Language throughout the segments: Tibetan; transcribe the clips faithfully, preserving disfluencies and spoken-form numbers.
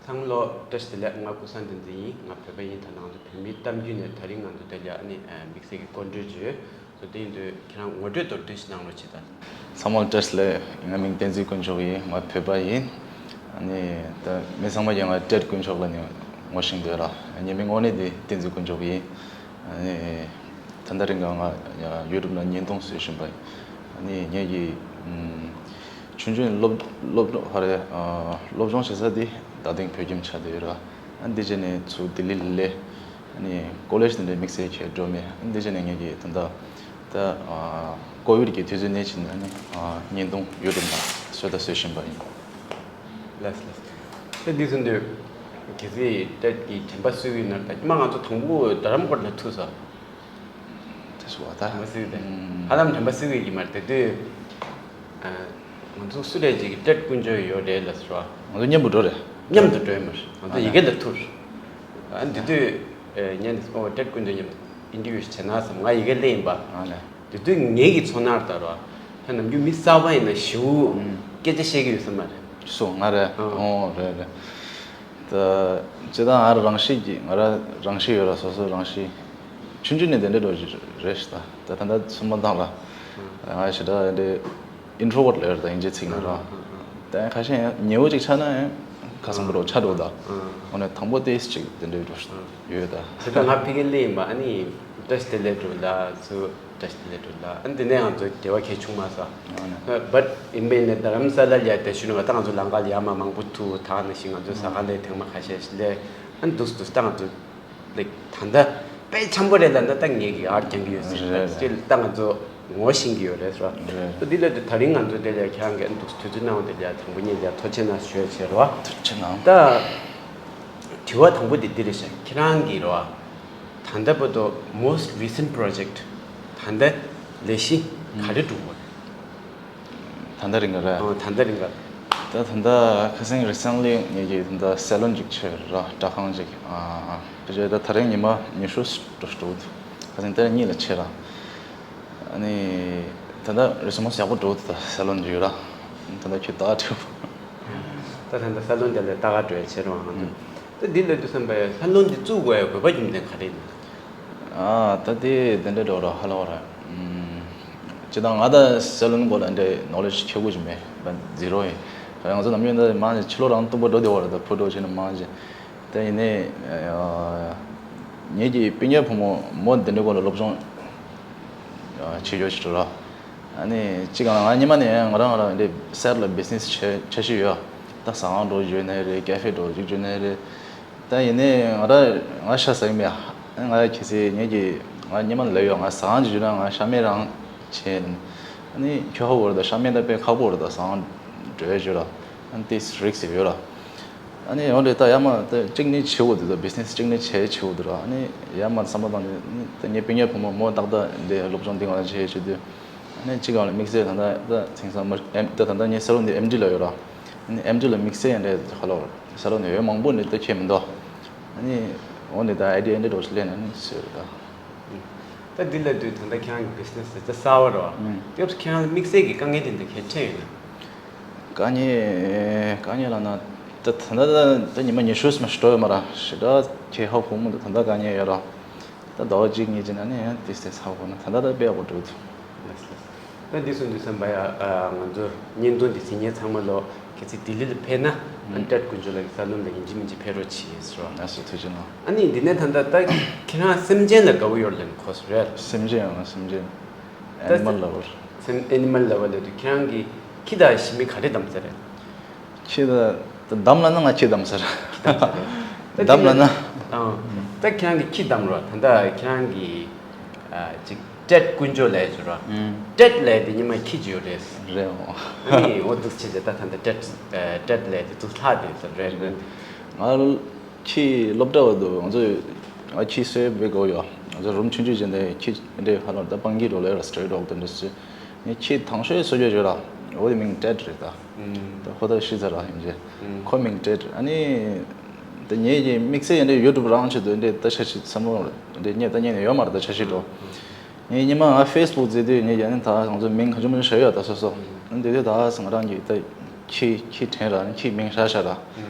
ཚང་མ་ལོ་བཀྲ་ཤིས་བདེ་ལེགས། ང་ཀུན་བཟང་བསྟན་འཛིན་ཡིན། ང་བོད་པ་ཡིན། ད་ནང་དུ་བོད་མིའི་གཏམ་རྒྱུད་ནས་དེ་རིང་ང་ཚོ་དེ་ལ་ཨ་ནི་དམིགས་བསལ་གྱི་སྐོར་འགྲོས་བརྗོད་སོ། དེ་ཡིན་དུས་ཁྱེད་རང་ངོ་སྤྲོད་མདོར་བསྡུས་ཤིག་གནང་རོགས་བྱེད་དང་། ཚང་མ་ལ་བཀྲ་ཤིས་བདེ་ལེགས། ང་མིང་བསྟན་འཛིན་དཀོན་མཆོག་ཡིན། ང་བོད་པ་ཡིན། ཨ་ནི་ད་མི་ཚང་མ་ཡང་ང་ཏྲེད་དཀོན་མཆོག་ལ་ནི་ངོ་ཤེས་འདོད་ར། ངའི་མིང་དངོས་གནས་དེ་བསྟན་འཛིན་དཀོན་མཆོག་ཡིན། ཨ་ནི་ད་ལྟ་རིང་ག་ང་ཡ་ཡུ་ཊུབ་ནང་བརྙན་ཐུང་བཟོས་བཞིན་པ་ཡིན། ཨ་ནི་ངེད་ཀྱི་ཨམ་ཆུང་ཆུང་སློབ་སློབ་ཧ་རེ་ཨ་སློབ་སྦྱོང་བྱེད་ས་དེ་རྡ་སྟེང་བོད་ཁྱིམ་ཆགས་བསྡད་ཡོད་ར། ཨ་འདི་བྱས་ནས་ཚུར་ལྡི་ལི་ལ་སླེབས། ཨ་ནི་ཀོ་ལེཇ་དེ་འདྲའི་དམིགས་བསལ་གྱི་འགྲོ་མེད། ཨ་འདི་བྱས་ནས་ངེད་ཀྱི་ད་ལྟ་ད་ཨ་ཀོ་བིཌ་གི་དུས་ཚོད་ནས་བྱས་ནས་ཨ་ནི་ཨ་བརྙན་ཐུང་ཡུ་ཊུབ་ནང་བཟོ་ད་བཟོ་བཞིན་པ་ཡིན། ལགས་ལགས། དེ་འདི་ཚོ་འདི་གལ་སྲིད་ཏྲེད་ཀྱི་དྲན་པ་གསོས་ཡོད་ན། ད་ཉི་མ་ང་ཚོ་དང་པོ་རྡ་རམ་ཀོ་ལ་ཐུག་ས། དེ་སུ་བ་ད། དྲན་པ་གསོས་ཏེ། ཧ་ལམ་དྲན་པ་གསོས་ཡོད་ཀྱི་མ་རེད། དེ་དུས་ང་ཚོ་སུ་རེད་ཅིག་གི་ཏྲེད་དཀོན་མཆོག་ཡོད་རེད་ལ་ཟེར་བ། ང་ཚོ་མཉམ་དུ་འགྲོ་རེད། མཉམ་དུ་འགྲོ་ཡོད་མ་རེད། ང་ཚོ་ཡི་གེ་ལ་ཐུག་རེད། ཨ་འདི་དུས་ཉན་ཨོ་ཏྲེད་དཀོན་མཆོག་མཉམ་དུ་ཨིན་ཊར་བིའུ་ཞིག་བྱས་ན་བསམ། ང་ཡི་གེ་ལས་ཡིན་པ། དེ་དུས་ངེད་ཀྱི་ཚོར་སྣང་ལྟར་བ། ད་ནམ་རྒྱུན་མི་གསར་པ་ཡིན་ན་ཞེ་པོ་ཨུམ་སྐད་ཆ་བཤད་ཀྱི་ཡོད་ས་མ་རེད། སུ་ང་རེད། ཨ་ཨོ་རེད་རེད། ད་སྤྱིར་བཏང་ང་རང་རང་ཤེས་ཀྱི་ང་རང་རང་ཤེས་ཡོད་ར། སོ་སོ་རང་ཤེས། ཆུང་ཆུང་ནས་དེ་འདྲའི་འགྲོ་གི་རེད་ཤག་ད་ད་ལྟ་སུ་མ་བཏང་ར། ང་ཞེ་དྲག་དེ་འདྲའི་ཨིན་ཊྲོ་ཝརཊ་ལབ་ཡོད་ར། ད་དབྱིན་ཇིའི་ཚིག་ནང་ར། ད་ཁ་ཤས་ཡང་ཉེ་བོ་ཅིག་ཆགས་ན་ཡང་ཁ་སང་པོ་རོ་ཆ་འགྲོ་ད། འོ་ན་དང་པོ་དེ་ཅིག་དེ་འདྲའི་འགྲོ་ཡོད་ད། དེ་ལྟར་ང་ཕ་གིར་སླེབས་ཡིན་པ། ཨ་ནི་བཀྲ་ཤིས་བདེ་ལེགས་འགྲོ་ལ་ཚུར། བཀྲ་ཤིས་བདེ་ལེགས་འགྲོ་ལ། ཨ་ནི་དེ་ནས་ང་ཚོ་འབྲེལ་བ་གལ་བྱུང་མ་སོང་། བཊ་ཡིན་པས་ནས་རྡ་རམ་ས་ལ་ལ་ཡ་དེ་ཞུ་ནས་ང་ད་ང་ཚོ་ལམ་ཁ་ལ་ཡ་མ་མང་པོ་ཐུག་ད་ནང་བཞིན་ང་ཚོ་ཟ་ཁང་ལ་ཐེངས་མ་ཁ་ཤས་ཤིག་སླེབས། ཨ་ནི་འདུག་འདུག་ད་ང་ཚོ་ལེགས་ད་ལྟ་དཔེ་འཆམ་པོ་རེད་ལ། ད་ད་ངེད་ཀྱི་ཨར་རྒྱང་གི་ཡོད་ཟེར། རེད་རེད། སྤྱིར་ད་ང་ཚོ་ངོ་ཤེས་ཀྱི་ཡོད་རེད་ཟེར་བ། རེད། ད་འདི་ལ་དུ་ད་རིང་ང་ཚོ་དེ་ལ་ཁྱེད་རང་གིས་འདུག་དུས་ཚོད་གནང་བ་དེ་ལ་དང་པོ་ཉིད་ལ་ཐུགས་རྗེ་ཆེ་གནང་ཞུ་ཡ་བྱེད་རོགས། ཐུགས་རྗེ་གནང་། ད་དྲི་བ་དང་པོ་དེ་འདི་རེད་ཤག་ཁྱེད་རང་གིས་རོགས། ད་ལྟ་བར་དུ་most recent project ད་ལྟ་ལས་གཞི་ག་རེ་སྒྲུབ་དགོས། ད་ལྟ་རིང་ག་རེད། ཨོ་ད་ལྟ་རིང་ག་ད་ད་ལྟ་ཁ་སང་recently ངེད་ཀྱིས་ད་ལྟ་སེ་ལོན་ཅིག་ཕྱེ་ར། སྦྲག་ཁང་ཅིག་ཨ་ཕྱེ་ད་ད་རིང་ཉི་མ་ཉི་ཤུ་འགྲོ་འགྲོ་འདུག་ཁ་སང་ད་རིང་གཉིས་ལ་ཕྱེ་ར། ཨ་ནི་ད་ལྟ་རི་སོ་མོ་ཡག་པོ་འགྲོ་འདུག་ད་སེ་ལོན་ཅིག་ཡོད་ར། ད་ལྟ་ཁྱོད་ད་འགྲོ། ད་ད་ལྟ་སེ་ལོན་དེ་ལ་ད་ག་འགྲོ་ཡ་བྱེད་རོགས་ང་ཚོ། ད་འདི་ལ་དུས་བསམ་པའི་སེ་ལོན་འདི་བཙུགས་དགོས་ཡ་དགོས་པ་རྒྱུ་མཚན་ག་རེ་ཡིན། ཨ་ད་དེ་དེ་འདྲ་འགྲོ་ར་ཧ་ལོ་ར། ཨམ། སྤྱིར་བཏང་ང་ད་སེ་ལོན་སྐོར་ལ་འདྲ་ནོ་ལེཇ་ཆེ་པོ་ཞིག་མེད། ད་ཛི་རོ་ཡིན། ང་ཚོ་ནམ་རྒྱུན་ད་མང་ཆེ་ཕྱི་ལོགས་རང་སྟོང་པ་འགྲོ་བདེ་བ་རེད། ད་ཕུ་འགྲོ་བྱས་ན་མང་ཆེ། ད་ཡིན་ནའི་ཨ་ངེད་ཀྱི་སྤུན་ཀྱག་བུ་མོ་མོ་འདི་འདྲ་སྐོར་ལ་སློབ་སྦྱོང་ཨ་བྱེད་རྒྱུ་ཞིག་འགྲོ་ར། ཨ་ནི་གཅིག་ག་ང་སྔོན་མ་ནས་ང་རང་ང་རང་འདི་སེར་ལ་བི་ཛི་ནེ་སི་བྱེད་བྱེད་བཞིན་ཡོད། ད་ཟ་ཁང་འགྲོ་བརྗོད་ནའི་རེད། ཀ་ཧྥེ་འགྲོ་བརྗོད་ནའི་རེད། ད་ཡིན་ནའི་ང་ར་ང་ཤ་ཟ་གི་མེད། ང་གལ་སྲིད་ངེད་ཀྱི་ང་སྔོན་མ་ལབ་ཡོད། ང་ཟ་ཁང་ཅིག་བརྗོད་ན་ང་ཤ་མེད་རང་བྱེད། ཨ་ནི་ཁྱོད་ཧ་གོ་རེད། ད་ཤ་མེད་ད་དཔེ་ཁག་པོ་རེད། ད་ཟ་ཁང་འགྲོ་ཡ་བརྗོད་ར། ཨ་ནི་དེ་རིགས་ཟེར་ཡོད་ར། ཨ་ནི་འོ་འདྲ་ད་ཡར་མར་ད་གཅིག་ནི་བྱེད་དགོས་འདུག་ད་བི་ཛི་ནེ་སི་གཅིག་ནི་བྱེད་བྱེད་དགོས་འདུག་ར། ཨ་ནི་ཡར་མར་བསམ་བློ་བཏང་ནས་ད་ངའི་སྤུན་ཀྱག་བུ་མོ་མོ་ཏག་ཏག་འདི་སློབ་སྦྱོང་འདི་ང་རང་བྱེད་བྱེད་དུས། ཨ་ནི་གཅིག་ག་ལ་དམིགས་བསལ་ད་ལྟ་ད་དེང་སང་མ་ཨེམ་ད་ད་ལྟ་ངའི་ས་ལོ་འདི་ཨེམ་ཌི་ལ་ཡོད་ར། ཨ་ནི་ཨེམ་ཌི་ལ་དམིགས་བསལ་ཡང་འདྲ་ཧ་ལོ་ས་ལོ་འདི་ཡོད་མང་པོ་འདི་ད་ཁྱད་མི་འདུག་ཨ་ནི་འོ་འདི་ད་ཨའི་ཌི་ཡ་འདི་འདྲ་བོ་ཞིག་ལེན་ཨ་ནི་ཟེར་ད། ད་འདི་ལ་དུས་ད་ལྟ་ཁྱེད་རང་གི་བི་ཛི་ནེ་སི་ད་གསར་བ་ར་བ། ཨུམ། དེ་ཁྱེད་རང་ལ་དམིགས་བསལ་གྱི་དཀའ་ངལ་དེ་འདྲ་གས་འཕྲད་ཡོད་ན། དཀའ་ངལ་དཀའ་ངལ་ལབ་ན་ད་ད་ལྟ་ད་ཉི་མ་ཉི་ཤུ་ཙམ་ཞིག་འགྲོ་ཡོད་མ་ར། ཞེ་དྲག་ཁྱད་ཧ་གོ་མི་འདུག་ད་ལྟ་དཀའ་ངལ་ཡོད་ར། ད་ཟླ་བ་གཅིག་གཉིས་ཅིག་ནང་ནས་ཡང་དེ་སེ་ཚ་པོ་ན་ད་ལྟ་ད་དཔེ་ཡག་པོ་འགྲོ་འདུག་ལགས་ལགས། ད་འདི་སོང་དུས་ཙམ་པ་ཡ་ང་ཚོ་བརྙན་ཐུང་འདི་གཟིགས་མཁན་ཚང་མ་ལོ་གལ་སྲིད་ལྡི་ལི་ལ་ཕེབས་ན་ཨ་ཏྲེད་དཀོན་མཆོག་ལགས་ཀྱི་ས་ལོན་ལ་ཡིན་གཅིག་མིན་གཅིག་ཕེབས་རོགས་བྱེད་ཟེར་བ། ལགས་སོ་ཐུགས་རྗེ་གནང་། ཨ་ནི་འདི་ནས་ད་ལྟ་ད་ཁྱེད་རང་སེམས་ཅན་ལ་དགའ་བོ་ཡོད་ལབ་ནས་གོ་སོང་རེད། སེམས་ཅན་ཡང་ན་སེམས་ཅན་ད་ཨེ་ནི་མལ་ལ་བར། སེམས་ཨེ་ནི་མལ་ལ་བར་ལབ་དུས་ཁྱེད་རང་གིས་ཁྱི་དང་ཞི་མི་ག་རེ་བདམས་ས་རེད། ཁྱི་ད་ད་བདམས་ལབ་ན་ང་ཁྱི་བདམས་ས་རེད། ཁྱི་བདམས་ས་རེད། བདམས་ལབ་ན། ཨང་། ད་ཁྱེད་རང་གིས་ཁྱི་བདམས་རོགས། ད་ལྟ་ཁྱེད་རང་གིས་ཨ་ཅིག་ཏྲེད་དཀོན་མཆོག་ལབ་ཡོད་ར། ཨང་། ཏྲེད་ལབ་དེ་ཉི་མ་ཁྱི་ཅིག་ཡོད་རེད། རེད་འོ། ཨ་ནི་འོ་འདུག་བྱས་ཏེ་ད་ད་ལྟ་ཏྲེད་ཨ་ཏྲེད་ལབ་དེ་འདུག་ལྷག་བསྡད་ས་རེད། རེད། ང་ཁྱི་སློབ་གྲྭ་བར་དུ་ང་ཚོ་ང་ཁྱི་གསོ་བའི་སྒོ་ཡོད། ང་ཚོ་རུམ་ཆུང་ཆུང་ཅིག་ནས་ཁྱི་འདྲའི་ཧ་ལམ་ད་སྤང་ཁྱི་འདྲ་ལབ་ར། སི་ཊི་རི་ཊི་ཌོག་དེ་འདྲ་སི། ངས་ཁྱི་དང་ཤོས་གསོ་རྒྱུ་བྱོས་ར། འོ་དེ་མིང་ཏྲེད་རེད་ད། ད་ཁོ་ད་ཤི་ཚར་ར་ཡིན་རྗེས། ཁོ་མིང་ཏྲེད། ཨ་ནི་ད་ངེད་ཀྱི་དམིགས་བསལ་ཡིན་འདྲའི་ཡུ་ཊུབ་རང་ཆེད་དུ་འདྲའི་ད་འཆར་གཞི་བསམ་བློ་འདྲའི་རྙེད་ད་རྙེད་ནས་ཡོད་མ་རེད་ད་འཆར་གཞི་འགྲོ། ངས་ཉི་མ་ང་ཕེ་སི་བུག་བརྩེ་དུས་ངས་ཡ་ནི་ད་ང་ཚོ་མིང་གང་བྱུང་མང་བྱུང་བྱས་ཡོད་ད་སོ་སོ། ཨ་ནི་དེ་དུས་ད་ང་རང་གིས་ད་ ཁྱི་ཁྱི་དྲན་ར་ནི་ཁྱི་མིང་ཧྲ་ཤ་ར། ཨ་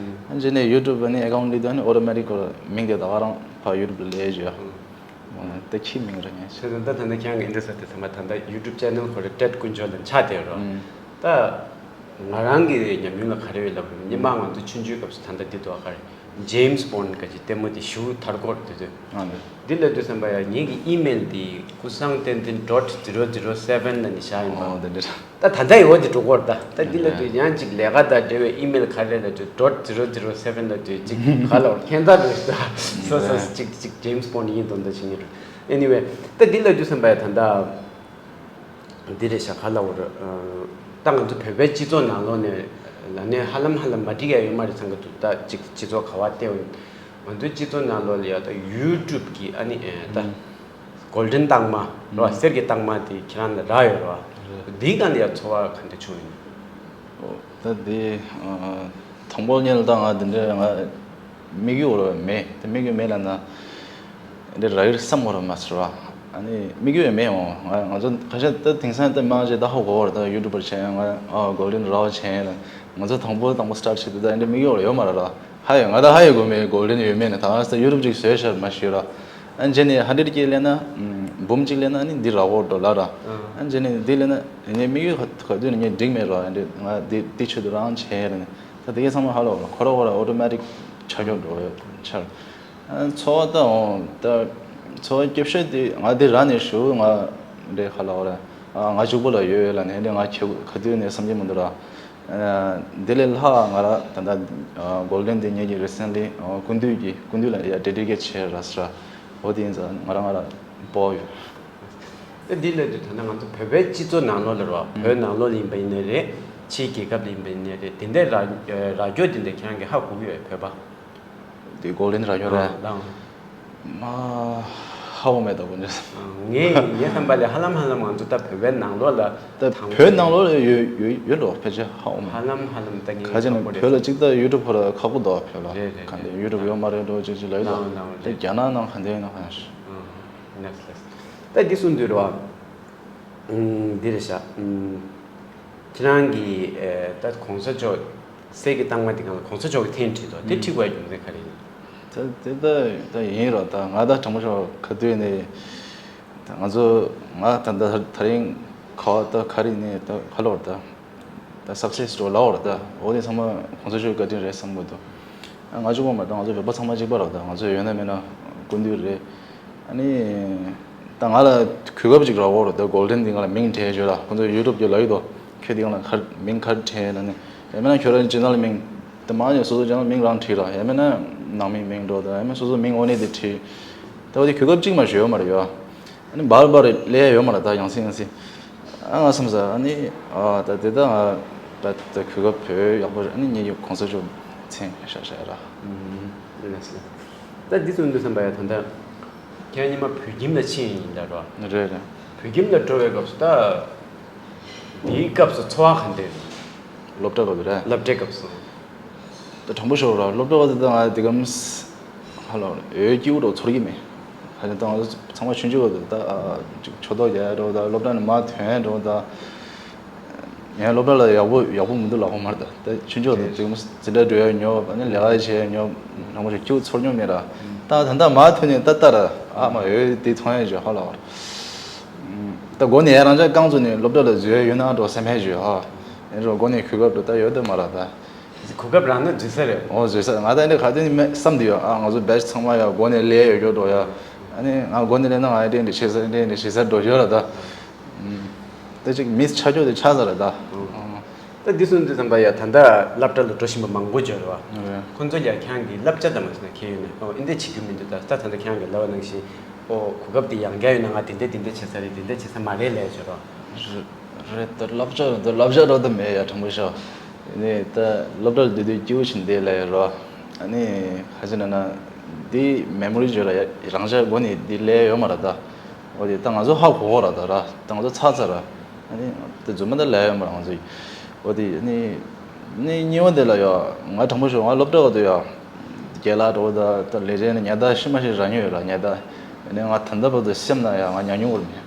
ནི་རྗེས་ནས་ཡུ་ཊུབ་ནི་ཨེ་ཀའུན་ཊི་ལི་དུ་ནི་ཨོ་ཊོ་མེ་ཊིག་གོ་མིང་དེ་ད་ག་རང་ཕ་ཡུ་ཊུབ་ལ་ལས་བྱོས། ཨ་ནི་ད་ཁྱི་མིང་ར་ངས་ཤེས། དེ་ད་ད་ནི་ཁྱེད་རང་གི་འདི་ཟེར་དེ་ཚང་མ་ད་ད་ཡུ་ཊུབ་ཅེ་ནལ་ཁོ་རེ་ཏྲེད་དཀོན་མཆོག་ལ་ཆགས་བསྡད་རོ། ད་ང་རང་གི་ཉམས་མྱོང་ལ་ག་རེ་ཡོད་ལབ་ན་སྔོན་མ་ང་ཚོ་ཆུང་ཆུང་སྐབས་སུ་ད་ད་འདི་དོ་ག་རེ་ཇེམ་སི་བོན་ག་ཅིག་ལྟད་མོ་དེ་ཞུ་ཐར་གོར་དེ་དུས། ཨ་ནི་འདི་ལ་དུས་བསམ་པ་ཡ་ངེད་ཀྱི་ཨི་མེལ་དེ་ཀུ་སང་ཏན་ཏན་dot zero zero seven ལ་ནི་བཞག་ཡིན་པ། ཨོ་དེ་འདྲ། ད་ད་ལྟ་ཡི་འོ་དེ་འགྲོ་གོ་ར་ད་ད་འདི་ལ་དུས་ཡང་ཅིག་ལས་ཀ་དང་འབྲེལ་བའི་ཨི་མེལ་ག་རེ་ལ་དུས་dot zero zero seven ལ་དུས་ཅིག་ག་ལ་འོར་ཁྱེད་ད་རེད་ད་སོ་སོ་ཅིག་ཅིག་ཇེམ་སི་བོན་ཡིན་དོན་ད་ཕྱིན་ཡིན་རུ། Anyway ད་འདི་ལ་དུས་བསམ་པ་ཡ་ད་ད། འདི་རེད་ཤག་ག་ལ་འོར། ད་ང་ཚོ་བོད་པའི་སྤྱི་ཚོགས་ནང་ལོགས་ནས་ལ་ནས་ཧ་ལམ་ཧ་ལམ་མ་འགྲིག་ཡ་ཡོད་མ་རེད་ཚང་གི་འདུག་ད་ཅིག་སྤྱི་ཚོགས་ག་བ་བལྟས་འོ་ང་ཚོའི་སྤྱི་ཚོགས་ནང་ལོགས་ལ་ཡ་ད་ཡུ་ཊུབ་གི་ཨ་ནི་ཨེ་ད་གོལ་ཌེན་རྟགས་མ་རོ་གསེར་གྱི་རྟགས་མ་དེ་ཁྱེད་རང་ལ་རག་ཡོད་རོ། འདིའི་སྒང་ལ་ཡ་ཚོར་བ་ག་འདྲ་བྱུང་ཡིན། ད་དེ་དང་པོ་ཉིད་ལ་ད་ང་དེ་འདྲའི་ང་དམིགས་ཡུལ་མེད་དེ་དམིགས་ཡུལ་མེད་ལབ་ན་འདི་རག་གི་རེད་བསམ་གི་རེད་མ་ཟེར་བ། ཨ་ནི་དམིགས་ཡུལ་མེད་འོང་ང་ང་ཚོ་ཁ་ཤས་ད་དེང་སང་ད་མང་ཆེ་ད་ཧ་གོ་བར་ད་ཡུ་ཊུབ་པར་བྱས་ང་ཨ་གོལ་ཌེན་རག་བྱས་ལ་ང་ཚོ་དང་པོ་དང་པོ་སི་ཊར་བྱེད་དུས་ད་འདི་དམིགས་ཡུལ་ཡོད་མ་རེད་ར། ཧ་ཡོད་ང་ད་ཧ་ཡོད་གོ་མེད་གོལ་ཌེན་ཡོད་མེད་ནས་ད་ང་ད་ཡུ་ཊུབ་ཅིག་བཟོས་ཤར་མ་ཤེས་ར། ཨ་རྗེས་ནས་ཧན་ཌེ་རེཌ་ཀེ་ལེན་ན་འབུམ་གཅིག་ལེན་ན་ནི་འདི་རག་གོ་འགྲོ་ལ་ར། ཨ་རྗེས་ནས་འདི་ལེན་ན་ངའི་དམིགས་ཡུལ་ག་དུས་ནས་ངས་འགྲིག་མེད་ར། ཨ་འདི་ང་འདི་འདི་ཆེད་དུ་རང་བྱས་ར་ནས་ད་དེ་གའི་ཚང་མ་ཧ་ལོ་ཁོ་ར་ཁོ་ར་ཨོ་ཊོ་མེ་ཊིག་ཆ་འཇོག་འགྲོ་ཡོད་ཆར། ཚོར་བ་ད་འོང་ད་ཚོར་བ་སྐྱོ་ཤོས་དེ་ང་འདི་ར་ནས་ཞུ་ང་འདྲེ་ཧ་ལོ་ར་ང་གཅིག་པོ་ལ་ཡོད་ཡོད་ལ་ནས་འདི་ང་ཁྱེད་ག་དུས་ནས་བསམ་གྱི་མི་འདུག་ར། དེ་ལས་ལྷག་ང་ར་ད་ལྟ་གོལ་ཌེན་དེ་ངེད་ཀྱི་རི་སེན་ལི་ཀུན་འདུས་ཀྱི་ཀུན་འདུས་ལ་ཡ་ཌེ་ཌི་ཀེ་ཊི་བྱས་ར་ས་ར་འོ་དེ་ཡིན་ཙང་ང་ར་ང་ར་སྤོ་ཡོད། ཨེ་འདི་ལས་དུས་ད་ལྟ་ང་ཚོ་བོད་པའི་སྤྱི་ཚོགས་ནང་ལོགས་ལ་ར་བོད་ནང་ལོགས་ལ་ཡིན་པ་ཡིན་ནའི་རེད་ཕྱིའི་རྒྱལ་ཁབ་ལ་ཡིན་པ་ཡིན་ནའི་རེད་དེ་འདྲའི་ར་ར་རྒྱོ་དེ་འདྲ་ཁྱེད་རང་གིས་ཧ་གོ་གི་ཡོད་བོད་པ། དེ་གོ་ལེན་ར་ཡོད་རེད། ལའང་། མ་ཧ་འོ་མེད་དོ་ཀུན་ཅི། ངས་ངའི་བསམ་པ་ལས་ཧ་ལམ་ཧ་ལམ་ང་ཚོ་ད་བོད་པའི་ནང་ལོགས་ལ་ད་དང་བོད་ནང་ལོགས་ལ་ཡོད་ཡོད་ཡོད་འགྲོ་ཕལ་ཆེར་ཧ་འོ་མེད། ཧ་ལམ་ཧ་ལམ་ད་ངས་ཁ་ཅིག་ཁག་པོ་ནི་རེད། བོད་ལ་གཅིག་ད་ཡུ་ཊུབ་ཁོ་ར་ཁག་པོ་འདུག་བོད་ལ། རེད་རེད་ག་འདི་ཡུ་ཊུབ་ཡོད་མ་རེད་འགྲོ་ཅིག་ཅིག་ལ་ཡོད་དོ། ལའང་ལའང་ད་རེད། རྒྱ་ནག་ནང་ག་འདི་ཡོད་ན་ག་ཡང་ཤི། ཨང་ལགས་ལགས། ད་འདི་གསུངས་དུས་རེད་བ། འདི་རེད་ཤག་ཁྱེད་རང་གིས་ད་གོང་ས་མཆོག་གསེར་གྱི་རྟགས་མ་འདི་སྒང་ལ་གོང་ས་མཆོག་གི་འཐེན་བྲིས་འདུག་དེ་ཁྲིད་དགོས་རྒྱུ་མཚན་ག་རེ་ཡིན། ད་དེ་ད་ད་ཡིན་རོགས་ད་ང་ད་དྲང་པོ་ཤོག་ག་དུས་ནས་ད་ང་ཚོ་ང་ད་ད་ད་རིང་ག་ད་ག་རེ་ནས་ད་ག་ལོར་ད་ད་སག་སེ་སི་འགྲོ་ལ་འོར་ད་འོ་དེ་ཚང་མ་གོང་ས་མཆོག་བཀའ་དྲིན་རེད་བསམ་གི་འདུག་ང་གཅིག་པོ་མ་ད་ང་ཚོ་བོད་པ་ཚང་མ་གཅིག་པ་རོགས་ད་ང་ཚོ་ཡོད་ན་མེད་ན་སྐུ་མདུན་རེད། ཨ་ནི། ད་ང་ལ་གོ་སྐབས་ཅིག་རག་འོ་ར་ད་གོལ་ཌེན་འདི་ང་ལ་མིང་སྤྲད་ཞོར་ལ་ཁོང་ཚོ་ཡུ་ཊུབ་ཀྱི་ལ་ཡོད་དོ། ཁྱོད་འདི་ང་ལ་ཁར་མིང་ཁར་སྤྲད་ལ་ནི། ཡང་མིན་ན་ཁྱོད་རང་ཅེ་ནལ་མིང་། དེ་མང་ཉུང་སོ་སོ་ཅེ་ནལ་མིང་རང་བྲིས་ར་ཡང་མིན་ན་ནང་མི་མིང་འགྲོ་ད་ཡང་མིན་སོ་སོ་མིང་འོ་ནི་དེ་བྲིས། ད་འོ་དེ་གོ་སྐབས་ཅིག་མ་ཞུ་ཡོད་མ་རེད་ཡོ། ཨ་ནི་བར་བར་ལས་ཡོད་མ་རེད་ད་ཡང་སེ་ཡང་སེ། ཨ་ང་བསམ་ས་ཨ་ནི་ཨ་ད་དེ་ད་ང་ད་ད་གོ་སྐབས་བོད་ཡག་པོ་རེད། ཨ་ནི་ངེད་ཀྱི་གོང་ས་མཆོག་མཚན་ཤ་ཤ་ར། ཨུམ། ལགས་སོ། ད་འདི་ཚོ་འདི་བསམ་པ་ཡ་ད་ལྟ་ཁྱེད་རང་ཉི་མ་བོད་ཁྱིམ་ལ་ཕྱིན་ཡིན་ད་རོ། རེད་རེད། བོད་ཁྱིམ་ལ་འགྲོ་བའི་སྐབས་སུ་ད་དེའི་སྐབས་སུ་ཚོར་བ་ག་འདྲ་ཡོད། སློབ་གྲྭ་སྐབས་སུ་རེད། སློབ་གྲྭའི་སྐབས་སུ། ད་དྲང་པོ་ཤོད་ར་སློབ་གྲྭ་བ་དེ་ད་ང་དེ་གམ་ཧ་ལོ་འོས་སྐྱིད་འགྲོ་ཚོར་གྱི་མེད། ཧ་ཅང་ད་ང་ཚོ་ཚང་མ་ཆུང་ཆུང་བ་དེ་ད་ཅིག་ཆོས་ཐོག་རྒྱག་འགྲོ་ད་སློབ་གྲྭ་ནས་མར་ཐོན་འགྲོ་ད། ཡང་སློབ་གྲྭ་ལ་ཡག་པོ་ཡག་པོ་མི་འདུག་ལབ་ཁོ་མར་ད་ད་ཆུང་ཆུང་བ་དེ་དེ་གམ་འཛིན་གྲྭ་འགྲོ་ཡ་ཉོ་ཨ་ནི་ལས་ཀ་བྱེད་ཡ་ཉོ་དྲང་པོ་ཤོད་སྐྱིད་ཚོར་མྱོང་མེད་ར། ད་ད་ད་མར་ཐོན་ནས་ད་ལྟ་ར་ཨ་མ་འོས་དེ་མཐོང་ཡ་ཞིག་ཧ་ལོ། ད་སྒོ་ནས་ཡ་རང་ཅག་རྐང་བཙུགས་ནས་སློབ་གྲྭ་ལ་འཛུལ་ཡ་ཡོད་ན་འགྲོ་སེམས་ཧད་ཞུ་ཧ། ཡིན་རུང་སྒོ་ནས་གོ་སྐབས་འགྲོ་ད་ཡོད་ད་མ་ར་ད། གོ་སྐབས་རག་ན་འཛུལ་ས་རེད། ཨོ་འཛུལ་ས་ང་ད་འདི་ག་དུས་ནས་མེད་བསམ་དུ་ཡོད་ཨ་ང་ཚོ་བེ་ཆི་ཚང་མ་ཡ་སྒོ་ནས་ལས་ཡོད་རྒྱུ་འགྲོ་ཡ། ཨ་ནི་ང་སྒོ་ནས་ལས་ན་ང་ཡ་འདྲེ་འདྲེ་བྱེད་ས་འདྲེ་འདྲེ་བྱེད་ས་འགྲོ་ཡོད་ར་ད། ད་ཅིག་མིས་ཆ་འཇོག་དེ་ཆགས་ས་ར་ད། ད་འདི་སོང་དུས་ཙམ་པ་ཡ་ད་ལྟ་སློབ་གྲྭ་ལ་འགྲོ་བཞིན་པ་མང་པོ་ཡོད་རེད་བ། ཁོང་ཚོ་ཡ་ཁྱེད་རང་གི་བསླབ་བྱ་དང་མ་སོང་ན་ཁྱེད་ཡོད་ནས་ཨོ་འདི་འདྲ་བྱེད་རྒྱུ་མི་འདུག་ད་ད་ད་ལྟ་ཁྱེད་རང་གི་ལབ་པ་ནང་བཞིན་ཨོ་གོ་སྐབས་དེ་ཡང་བསྐྱར་ཡོད་ན་ང་དེ་འདྲ་དེ་འདྲ་བྱེད་ས་རེད་དེ་འདྲ་བྱེད་ས་མ་རེད་ལབ་ཡ་ཡོད་རེད་བ། རེད་ད་བསླབ་བྱ་རེད་ད་བསླབ་བྱ་རོགས་ད་མེད་ཡ་དྲང་པོ་ཤོད། ནི་ད་སློབ་གྲྭར་སྡོད་དུས་སྐྱིད་པོ་ཞིག་འདི་ལས་རོ། ཨ་ནི་ཁ་ཅིག་ན་ན་འདི་མེ་མོ་རི་བརྗོད་ལ་ཡ་རང་ཅག་མགོ་ནས་འདི་ལས་ཡོད་མ་རེད་ད། འོ་དེ་ད་ང་ཚོ་ཧ་གོ་གོ་ར་ད་ར་ད་ང་ཚོ་ཚར་ཚར་ར། ཨ་ནི་དེ་རྫུན་མ་ད་ལས་ཡོད་མ་རེད་ང་ཚོ་ཡིས། འོ་དེ་ནི་ནི་གཉིས་པ་དེ་ལ་ཡ་ང་དྲང་པོ་ཤོད་ང་སློབ་གྲྭ་ག་དུས་ཡ་རྒན་ལགས་འགྲོ་ད་ད་ལས་རེས་ནས་ཉལ་ཐ་ཤི་མ་ཤི་ར་ཉོས་ཡོད་ར་ཉལ་ཐ། ནི་ང་ད་ལྟ་བར་དུ་སེམས་ན་ཡ་ང་ཉལ་མྱོང་བར་མེད།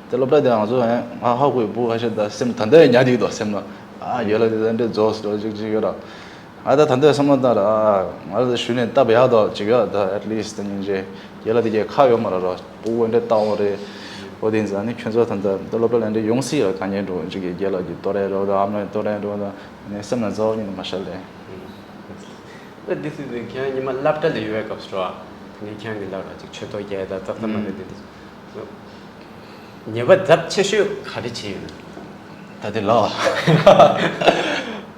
དེ་སློབ་གྲྭ་དེ་ང་ཚོ་ང་ཧ་གོ་བའི་བུ་ཁ་ཤས་ད་སེམས་ད་ལྟ་ཡང་ཉར་བསྡད་ཀྱི་འདུག་སེམས་ལ། ཨ་རྒན་ལགས་དེ་འདྲ་རྫོགས་སོང་ཅིག་ཅིག་ཡོད་ར། ང་ད་ད་ལྟ་བསམ་བློ་བཏང་ར། ཨ་ང་ལ་ཞུས་ནས་སྟབས་ཡག་ཏོག་ཅིག་ཡོད་ད། at least ད་སྙིང་རྗེ་རྒན་ལགས་དེ་གས་ཁག་ཡོད་མ་རེད་ར། སྤུ་གུ་འདྲ་ལྟ་འོང་རེད། འོ་དེ་ཡིན་ཙང་ནི་ཁྱོད་ཚོ་ད་ལྟ་ད་སློབ་གྲྭ་ལ་འདྲ་ཡོང་སྲིད་ཡ། དཀའ་ངལ་འགྲོ་ཅིག་གི་རྒན་ལགས་ཀྱི་ལྟོ་རེད་རོ་ད་ཨ་མ་ལགས་ལྟོ་རེད་རོ་ད་ནི་སེམས་ན་རྩ་བ་ཉིད་ནས་མ་ཤར་ལེ། ད་འདི་སྲིད་དུས་ཁྱེད་རང་ཉི་མ་སློབ་གྲྭ་ལ་ཡོད་པའི་སྐབས་སུ་ར། ད་ངས་ཁྱེད་རང་གི་ལག་ར་ཅིག་མཆུ་ཏོ་རྒྱག་ད་ཙག་ཙག་མ་རེད་དེ་འདི། ཉེས་པ་ཚབས་ཆེ་ཤོས་ག་རེ་བྱས་ཡོད་ན། ད་དེ་ལ།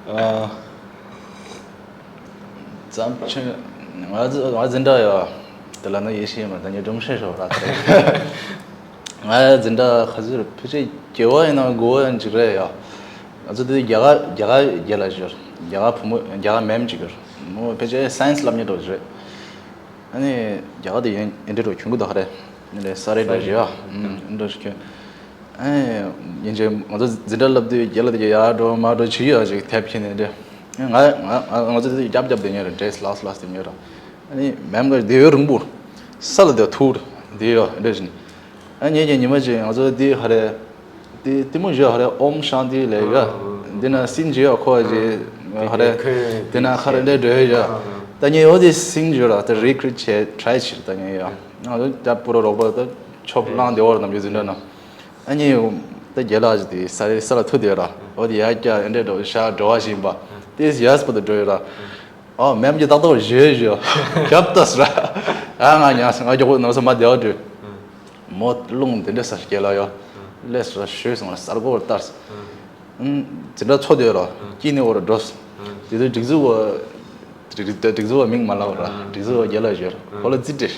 ཨ། ཙམ་ཆེ། ང་ང་འཛིན་གྲྭ་ཡ། དེ་ལ་ནི་ཡེ་ཤེས་མ་ད་ཉེ་སྒྲོམ་ཤེས་ཤོག་ར་ཚེ། ང་འཛིན་གྲྭ་ག་ཚོད་རེད། ཕལ་ཆེར་བརྒྱད་པ་ཡིན་ན་དགུ་པ་ཡིན་ཅིག་རེད་ཡ། ང་ཚོ་དེ་རྒྱ་གར་རྒྱ་གར་རྒྱ་ལ་ཞོར་རྒྱ་གར་བུ་མོ་རྒྱ་གར་མེམ་ཅིག་ཡོད། མོ་ཕལ་ཆེར་སའེན་སི་སློབ་མཁན་འདྲ་བོ་ཅིག་རེད། ཨ་ནི་རྒྱ་གར་དེ་ཡིན་ཨེ་འདྲ་འགྲོ་གྱོན་གི་འདུག་ག་རེ། ཨ་ནི་ས་རེ་འདྲ་བཞི་ཨ། ཨ་འདྲ་ཞིག་གྱོན། ཨ་ནི་ཡིན་ཅེ་ང་ཚོ་འཛིན་གྲྭ་སློབ་དུས་རྒྱ་ལ་དེ་ག་ཡར་འགྲོ་མར་འགྲོ་བྱེད་ཡོད་ཅིག་དེབ་ཁྱེར་ནས་འདྲ། ང་ང་ང་ཚོ་དེ་རྒྱབ་རྒྱབ་དེ་ཉོས་རེད། ཌེ་སི་ལགས་སུ་ལགས་སུ་དེ་ཉོས་རེད། ཨ་ནི་མེམ་ག་དེ་ཡོད་རིང་པོ་ས་ལ་དེ་ཐུག་དེ་ཡོད་འདྲ་བཞིན། ཨ་ངེད་ཀྱི་ཉི་མ་ཅིག་ང་ཚོ་དེ་ག་རེ། དེ་དེ་མོ་བཞི་ཧ་རེ་ཨོམ་ཤཱན་ཏི་ལབ་ཡ། འདི་ན་སིན་བརྗོད་ཡ་ཁོ་ཅིག་ཧ་རེ། དེ་ན་ཁ་རེ་འདྲ་འགྲོ་ཡ། ད་ངས་འོ་དེ་སིན་བརྗོད་ར་ད་རི་ཀྲིཊ་བྱས་ཊྲའི་བྱེད་ད་ངས་ཡ། ང་ཚོ་རྒྱ་པུ་ར་རོགས་པ་ད་ཆོབ་བླངས་བདེ་བར་ནམ་རྒྱུན་འཛིན་གྲྭ་ན། ཨ་ནི་ད་རྒན་ལགས་ཅིག་དེ་ས་རེ་ས་ལ་ཐུག་བསྡད་ར། འོ་དེ་ཡ་རྒྱ་ཨེ་འདྲ་འགྲོ་ཤ་འགྲོ་བ་བཞིན་པ། དེ་ཡས་པ་ད་འགྲོ་ཡ་ར། ཨ་མེམ་གྱི་ཏག་ཏག་བཞེས་བཞེས། རྒྱབ་ལྟ་སི་ར། ཨ་ང་ཉག་སི་ང་མགྱོགས་པོ་ནང་སོ་མ་བདེ་བ་འགྲོ། མོ་རླུང་དེ་འདྲ་སར་སྐྱེལ་ལ་ཡོ། ལས་སི་ར་ཞོས་སོང་ར་སར་གོ་བར་ལྟར་སི། དེ་འདྲ་ཚོ་དེ་ར་སྐྱིད་ནི་འོ་ར་འགྲོ་སི། དེ་དུས་སྒྲིག་འཛུགས་བ། སྒྲིག་སྒྲིག་འཛུགས་བ་མིང་མ་ལབ་ར་སྒྲིག་འཛུགས་བ་རྒྱལ་ལ་བཞེས་ར་ཁོ་ལ་རྩིས་སྤྲད།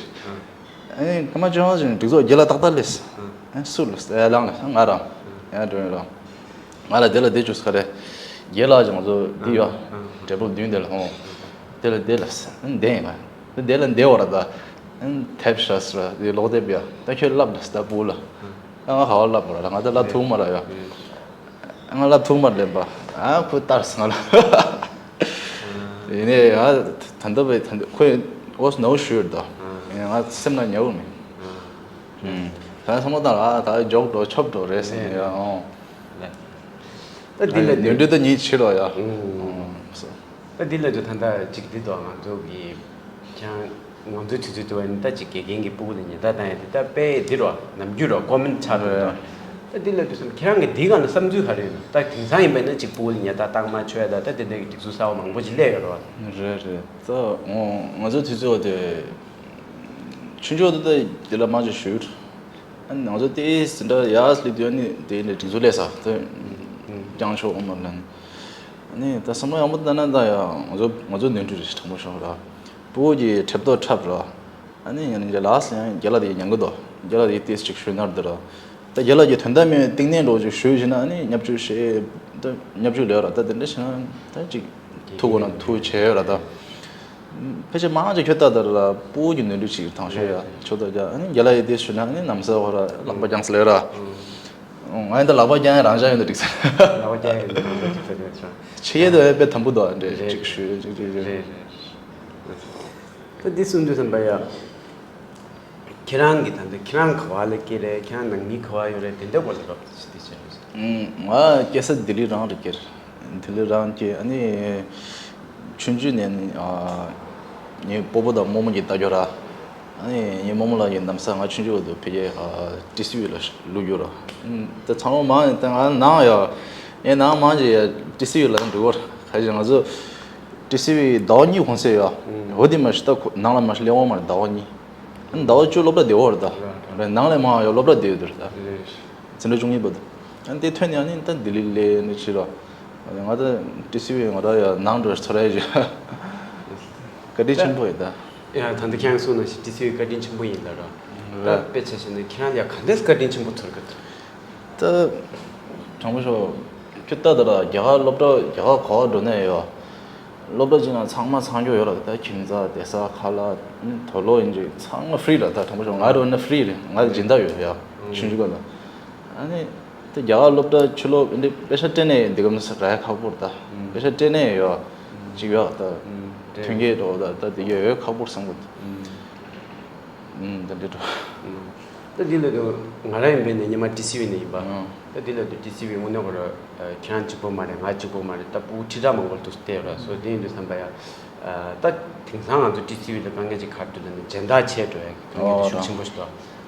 ཨེ་ཁ་མ་ཅོ་ཅིག་སྒྲིག་འཛུགས་རྒྱལ་ལ་ཏག་ཏག་ལས། ཨེ་སུ་ལས་ཨེ་ལང་ལས་ང་རང་། ཨེ་འགྲོ་ཡིན་ར། ང་ལ་དེ་ལ་དེ་བཅུག་ས་རེད། རྒྱལ་ལ་ཅིག་ང་ཚོ་འདི་ཡོད། འབྲས་བུ་བདུན་དེ་ལ་ཧོ། དེ་ལ་དེ་ལ་ཨེ་འདེ་ཡིན་ང་། དེ་ལ་འདེ་བ་ར་ད། ཨེ་དེབ་ཤ་ས་ར་དེ་ལོག་དེབ་ཡ་ད་ཁྱོད་ལབ་ལ་ས་ད་པུ་ལ། ཨེ་ང་ག་བ་ལབ་ར་ང་ད་ལབ་ཐུབ་མ་ར་ཡ། ང་ལབ་ཐུབ་མ་རེད་པ། ཨ་ཁོ་ལྟར་སོང་ལ། ཡིན་ནའི་ང་ད་ལྟ་བའི་ད་ལྟ་ཁོས་ཨོ་སི་ནོ་ཤུར་དོ། ང་སེམས་ན་ཉལ་བ་མིན། ད་ཚང་མ་དང་ཨ་ད་ཇོག་འགྲོ་ཆོབ་འགྲོ་རེད་ཟེར་ནས་ཡང་། ད་འདི་ལ་ནོར་འཁྲུལ་ད་ཉིད་ཕྱིར་རོ་ཡ། ད་འདི་ལ་དུ་ད་ལྟ་ཅིག་འདི་དོ་ང་ཚོ་གི་ཁྱང་། ང་ཚོའི་དུས་ཚོད་དུ་བ་ནི་ད་ཅིག་དགེ་རྒན་གྱི་སྤུ་གུ་ལ་ཉེན་བརྡ་བཏང་ཡ་དེ་ད་དཔེ་འདི་རོ་ནམ་རྒྱུན་རོ་ཀོ་མེན་ཆགས་འདུག་ད། ད་འདི་ལ་དུས་སམ་ཁྱེད་རང་གི་འདི་ག་ལ་བསམ་ཚུལ་ག་རེ་ཡོད་ན། ད་དེང་སང་ཡིན་པས་ན་ཅིག་སྤུ་གུ་ལ་ཉེན་བརྡ་བཏང་མ་ཆོད་ཡ་ད་ད་དེ་འདྲ་གི་སྒྲིག་འཛུགས་གསར་བ་མང་པོ་ཅིག་སླེབས་ཡོད་རོ། རེད་རེད། ད་ང་ཚོའི་དུས་ཚོད་དེ་ཆུང་ཆུང་དུ་ད་དེ་ལ་མང་ཆེ་ཞུས། ང་ཚོ་དེ་སི་འདྲ་ཡ་སི་ལི་དུས་ནི་དེ་འདྲ་སྒྲིག་འཛུགས་སླེབས་ས་ད་ཀྱང་ཆོག་འོང་མ་ལན། ནི་ད་བསམ་བློ་ཡག་པོ་བཏང་ན་ད་ཡང་ང་ཚོ་ང་ཚོ་ནོར་འཁྲུལ་རེད་དྲང་པོ་ཤོད་ར། སྤུ་གུ་གི་ཁྲེབ་ཏོག་འཁྲབ་ར། ཨ་ནི་ཡང་ནི་ལགས་སུ་ཡང་རྒན་ལགས་དེ་ཉན་གི་འདུག་རྒན་ལགས་དེ་ཏིས་ཅིག་ཞུས་ནར་འདི་ར། ད་རྒན་ལགས་ཀྱི་དོན་དག་མེད་གཏིང་ནས་འགྲོ་ཅིག་ཞུས་བཞིན་ན་ཨ་ནི་ཉབ་ཆུ་ཞེ། ད་ཉབ་ཆུ་ལས་ར་ད་དེ་འདྲ་བྱས་ན་ད་ཅིག་ཐུག་གོ་ན་ཐུག་བྱས་ཡོད་ར་ད། ཕལ་ཆེར་མང་ཆེ་ཁྱོད་ལྟ་ད་ར་སྤུ་གུ་གི་ནོར་འཁྲུལ་ཅིག་དང་ཤོས་ཡ་ཆོ་ད་རྒྱ་ཨ་ནི་རྒན་ལགས་ཡི་དེ་ཞུས་ན་ཨ་ནི་ནམ་ས་ཧོ་ར་ལག་པ་བརྐྱངས་སི་ལས་ར། ང་ཡིན་ད་ལག་པ་བརྐྱང་ཡ་རང་འཇགས་ཡོད་འདུག་ཅིག་ས། ལག་པ་བརྐྱང་ཡ་ཡོད་འདུག་ཅིག་ས་དེ་ཚོ། ཕྱི་ཡས་དུ་ཡ་དཔེ་དམ་པོ་འདུག་འདྲེ་རེད། ཅིག་ཞུ་ཅིག་ཅིག་རེད། རེད་རེད། ད་འདི་གསུང་དུས་ཙམ་པ་ཡ། ཁྱེད་རང་གི་ད་ལྟ་ཁྱེད་རང་ག་བ་ལ་སྐྱེས་རེད། ཁྱེད་རང་ནང་མི་ག་བ་ཡོད་རེད། དེ་འདྲ་བོ་ལ་རོབ་ཅིག་དེ་བྱས་རེད། ང་སྐྱེས་ས་ལྡི་ལི་རང་རེད་ཀྱེ། ལྡི་ལི་རང་སྐྱེས། ཨ་ནི་ཆུང་ཆུང་ནས་ནི་ཨ་ངའི་སྤོ་བོ་དང་རྨོ་མོ་གཉིས་ལྟ་རྒྱུ་ར། ཨ་ནི་ངའི་རྨོ་མོ་ལགས་ཀྱིས་གནམ་ས་ང་ཆུང་ཆུང་བར་དུ་ཕ་གིའི་ཨ་ཊི་སི་ཝི་ལ་བླུགས་རྒྱུ་ར། ཨ་ནི་ད་ཚང་མ་མང་ནས་ད་ང་ནང་ཡ། ངའི་ནང་མང་ཆེ་ཡ་ཊི་སི་ཝི་ལ་འགྲོ་གི་ར། ཁ་ཅིག་ང་ཚོ་ཊི་སི་ཝི་ཟླ་བ་གཉིས་གུང་སེང་ཡོད། འོ་དེ་མ་གཞི་ད་ཁོ་ནང་ལ་མ་གཞི་སླེབས་འོང་མ་རེད་ཟླ་བ་གཉིས། ཨ་ནི་ཟླ་བ་བཅུ་སློབ་གྲྭ་བསྡད་ཡོད་རེད་ད། རེད་ནང་ལས་མང་ཡ་སློབ་གྲྭ་བསྡད་ཡོད་རེད་ད། རེད། འཛིན་གྲྭ་བཅུ་གཉིས་བར་དུ། ཨ་ནི་དེ་ཐོན་ནས་ཨ་ནི་ད་ལྡི་ལི་སླེབས་ནས་ཕྱིར་རོ། ང་ད་ཊི་སི་ཝི་ང་རང་ཡ་ནང་འགྲོ་ཚོར་ཡ་ཞིག་བཀའ་དྲིན་ཆེན་པོ་ཡིན་ད། ཡ་ད་ལྟ་ཁྱེད་རང་གསུངས་ནང་བཞིན་ཊི་སི་ཝི་བཀའ་དྲིན་ཆེན་པོ་ཡིན་ལ་རོ། ད་རེད། དཔེ་ཆ་བཞག་ན་ཁྱེད་རང་ལ་ག་འདྲས་བཀའ་དྲིན་ཆེན་པོ་ཚོར་གི་འདུག་ད་དྲང་པོ་ཤོད། ཁྱོད་ལྟ་ད་ར་རྒྱ་གར་སློབ་གྲྭ་རྒྱ་གར་ག་བ་འགྲོ་ནས་ཡོད། སློབ་གྲྭ་གཅིག་ནང་ཚང་མ་ཚང་རྒྱུ་ཡོད་ར། ད་ཁྱིམ་ཚང་བསྡད་ས་ཁ་ལག་དུག་ལོག་ཡིན་གཅིག་ཚང་མ་ཧྥི་རི་ར། ད་དྲང་པོ་ཤོད་ང་འགྲོ་ན་ཧྥི་རི་རེད། ང་སྦྱིན་བདག་ཡོད་ཡ་ཆུང་ཆུང་སྒང་ལ། ཨ་ནི་ད་རྒྱ་གར་སློབ་གྲྭ་ཕྱི་ལོགས་འདི་པེ་ཤ་སྤྲད་ནས་འདི་གམ་ར་ཡ་ཁག་པོ་རེད་ད། པེ་ཤ་སྤྲད་ནས་ཡོད་གཅིག་ཡོད་ད། ཐོན་སྐྱེད་འགྲོ་ད་ད་འདི་ག་ཡོད་ཁག་པོ་བསམ་གི་འདུག་ད་འདི་འགྲོ། ད་འདི་ལ་དུ་ང་རང་ཡིན་པས་ནས་ཉི་མ་ཊི་སི་ཝི་ནས་ཡིན་པ། ཨང་། ད་འདི་ལ་དུ་ཊི་སི་ཝི་དངོས་གནས་ཁོ་ར་ཁྱེད་རང་གཅིག་པོ་མ་རེད། ང་གཅིག་པོ་མ་རེད། ད་ཕྲུ་གུ་ཁྲི་ཕྲག་མང་པོ་འདུག་བལྟས་ར་སོ། དེ་ཡིན་དུས་ཙམ་པ་ཡ། ད་དེང་སང་ང་ཚོ་ཊི་སི་ཝི་ལ་དཀའ་ངལ་ཅིག་ག་རེ་འདུག་ལབ་ན་སྦྱིན་བདག་ཆད་འགྲོ་ཡ་དཀའ་ངལ་དེ་ཤུགས་ཆེན་པོ་ཞིག་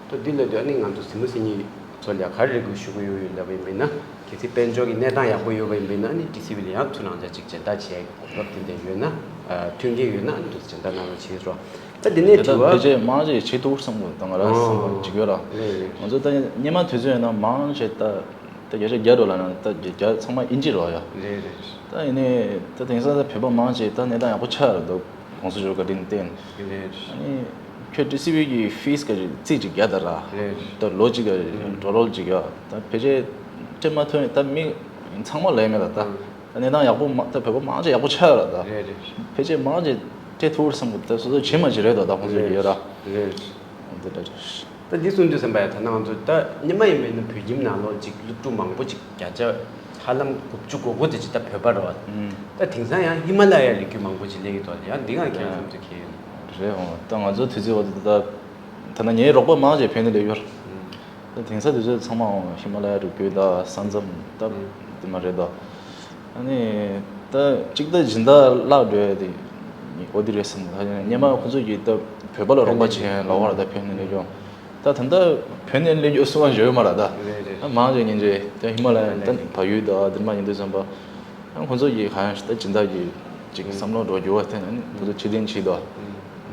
འདུག་ད་འདི་ལ་དུ་ཨ་ནི་ང་ཚོ་གཟིགས་མོ་གཟིགས་མཁན་ཚོ་ལ་ག་རེ་རེ་སྐུལ་ཞུ་གི་ཡོད་ཡོད་ལབ་པ་ཡིན་པས་ན། གལ་སྲིད་དཔལ་འབྱོར་གྱི་གནས་སྟངས་ཡག་པོ་ཡོད་པ་ཡིན་པས་ན་ཨ་ནི་ཊི་སི་ཝི་ལ་ཡང་ཚུར་རང་ཅག་ཅིག་སྦྱིན་བདག་བྱེད་ཡ་གི་གོ་སྐབས་དེ་འདྲ་ཡོད་ན། མཐུན་རྐྱེན་ཡོད་ན་ཨ་ནི་འདུག་སྦྱིན་བདག་གནང་རོགས་བྱེད་རོགས། ད་དེ་ནས་དེ་ལྟར་དྲི་བ། ཕལ་ཆེར་མང་ཆེ་བྱེད་ཐུབ་བསམ་གི་འདུག་ད་ང་རང་བསམ་པ་འཇིགས་ཡོད་ར། རེད་རེད། ང་ཚོ་ད་སྔོན་མ་དུས་ཚོད་ཡིན་ན་མང་ཆེ་ད་ད་བརྒྱ་ཆ་བརྒྱ་འགྲོ་ལ་ན་ད་བརྒྱ་ཆ་ཚང་མ་ཨིན་ཇི་རོ་ཡ། རེད་རེད། ད་ཡིན་ནའི་ད་དེང་སང་ད་བོད་པ་མང་ཆེ་ད་གནས་སྟངས་ཡག་པོ་ཆགས་ར་འདུག་གོང་ས་མཆོག་བཀའ་དྲིན་བརྟེན། རེད། ཨ་ནི་ཁྱོད་ཊི་སི་ཝི་གི་ཕིས་ག་ཅིག་རྩིས་ཅིག་རྒྱག་ད་ར། རེད། ད་ལོ་གཅིག་ག་ཨུམ་འགྲོ་ལོ་གཅིག་ཡ། ད་ཕལ་ཆེར་སྤྲད་མ་ཐུབ་ཡིན་ད་མི་ཚང་མ་ལས་མེད་ད་ད། ཨུམ། ད་གནས་སྟངས་ཡག་པོ་མ་ད་བོད་པ་མང་ཆེ་ཡག་པོ་ཆགས་ཡོད་ར་ད། རེད་རེད། ཕལ་ཆེར་མང་ཆེ་སྤྲད་ཐུབ་བསམ་གི་ད་སོ་སོ་བྱེད་མ་བྱེད་རེད་ད་ད་ཁོང་ཚོ་ཡོད་ར། རེད། འོ་དེ་འདྲ་རེད། ད་འདི་གསུང་དུས་ཙམ་པ་ཡ་ད་ནང་ཚོ་ད་སྔོན་མ་ཡིན་པས་ན་བོད་ཁྱིམ་ནང་ལོགས་ཅིག་སློབ་ཕྲུག་མང་པོ་ཅིག་བརྒྱ་ཆ་ཧ་ལམ་དགུ་བཅུ་གོ་དགུ་དེ་ཅིག་ད་བོད་པ་རེད་བ། ཨུམ། ད་དེང་སང་ཡང་ཧི་མ་ལ་ཡའི་རི་རྒྱུད་མང་པོ་ཅིག་སླེབས་ཡོད་དོ། ཡང་འདི་ང་ཁྱེད་བསམ་ཚུལ་ཁྱེད་ཡོད། རེད་འོང་། ད་ང་ཚོ་དུས་ཚོད་འོ་ད་ད་ད་ན་ངའི་རོགས་པ་མང་ཆེ་བོད་ནས་སླེབས་ཡོད། ཨུམ། ད་དེང་སང་དུས་ཚོད་ཚང་མ་འོང་ཧི་མ་ལ་ཡའི་རི་རྒྱུད་ད་ས་མཚམས་ད་ཨུམ། དེ་མ་རེད་ད། ཨ་ནི་ད་གཅིག་ད་སྦྱིན་བདག་བརླག་འགྲོ་ཡ་དེ་འོ་དེ་རེད་བསམ། ད་སྔོན་མ་ཁོ་ཚོ་གིས་ད་བོད་པ་ལ་རོགས་པ་བྱེད་ལབ་པ་ར་ད་བོད་ནས་ལས་ཀྱང་། ད་ད་ལྟ་བོད་ནས་ལས་ཀྱང་སུ་བ་འཇོག་ཡོད་མ་ར་ད། རེད་རེད། ཨ་མང་ཆེ་ཉིན་རེ་ད་ཧི་མ་ལ་ཡ་ད་བལ་ཡུལ་ད་དེར་མ་ཡིན་དུས་ཙམ་པ། ཨ་ཁོ་ཚོ་གིས་གང་ཡང་ད་སྦྱིན་བདག་གིས་ཅིག་བསམ་བློ་འགྲོ་རྒྱུ་བ་དེ་ནི་ཁོ་ཚོ་ཁྲིད་སྟོན་བྱེད་དོ།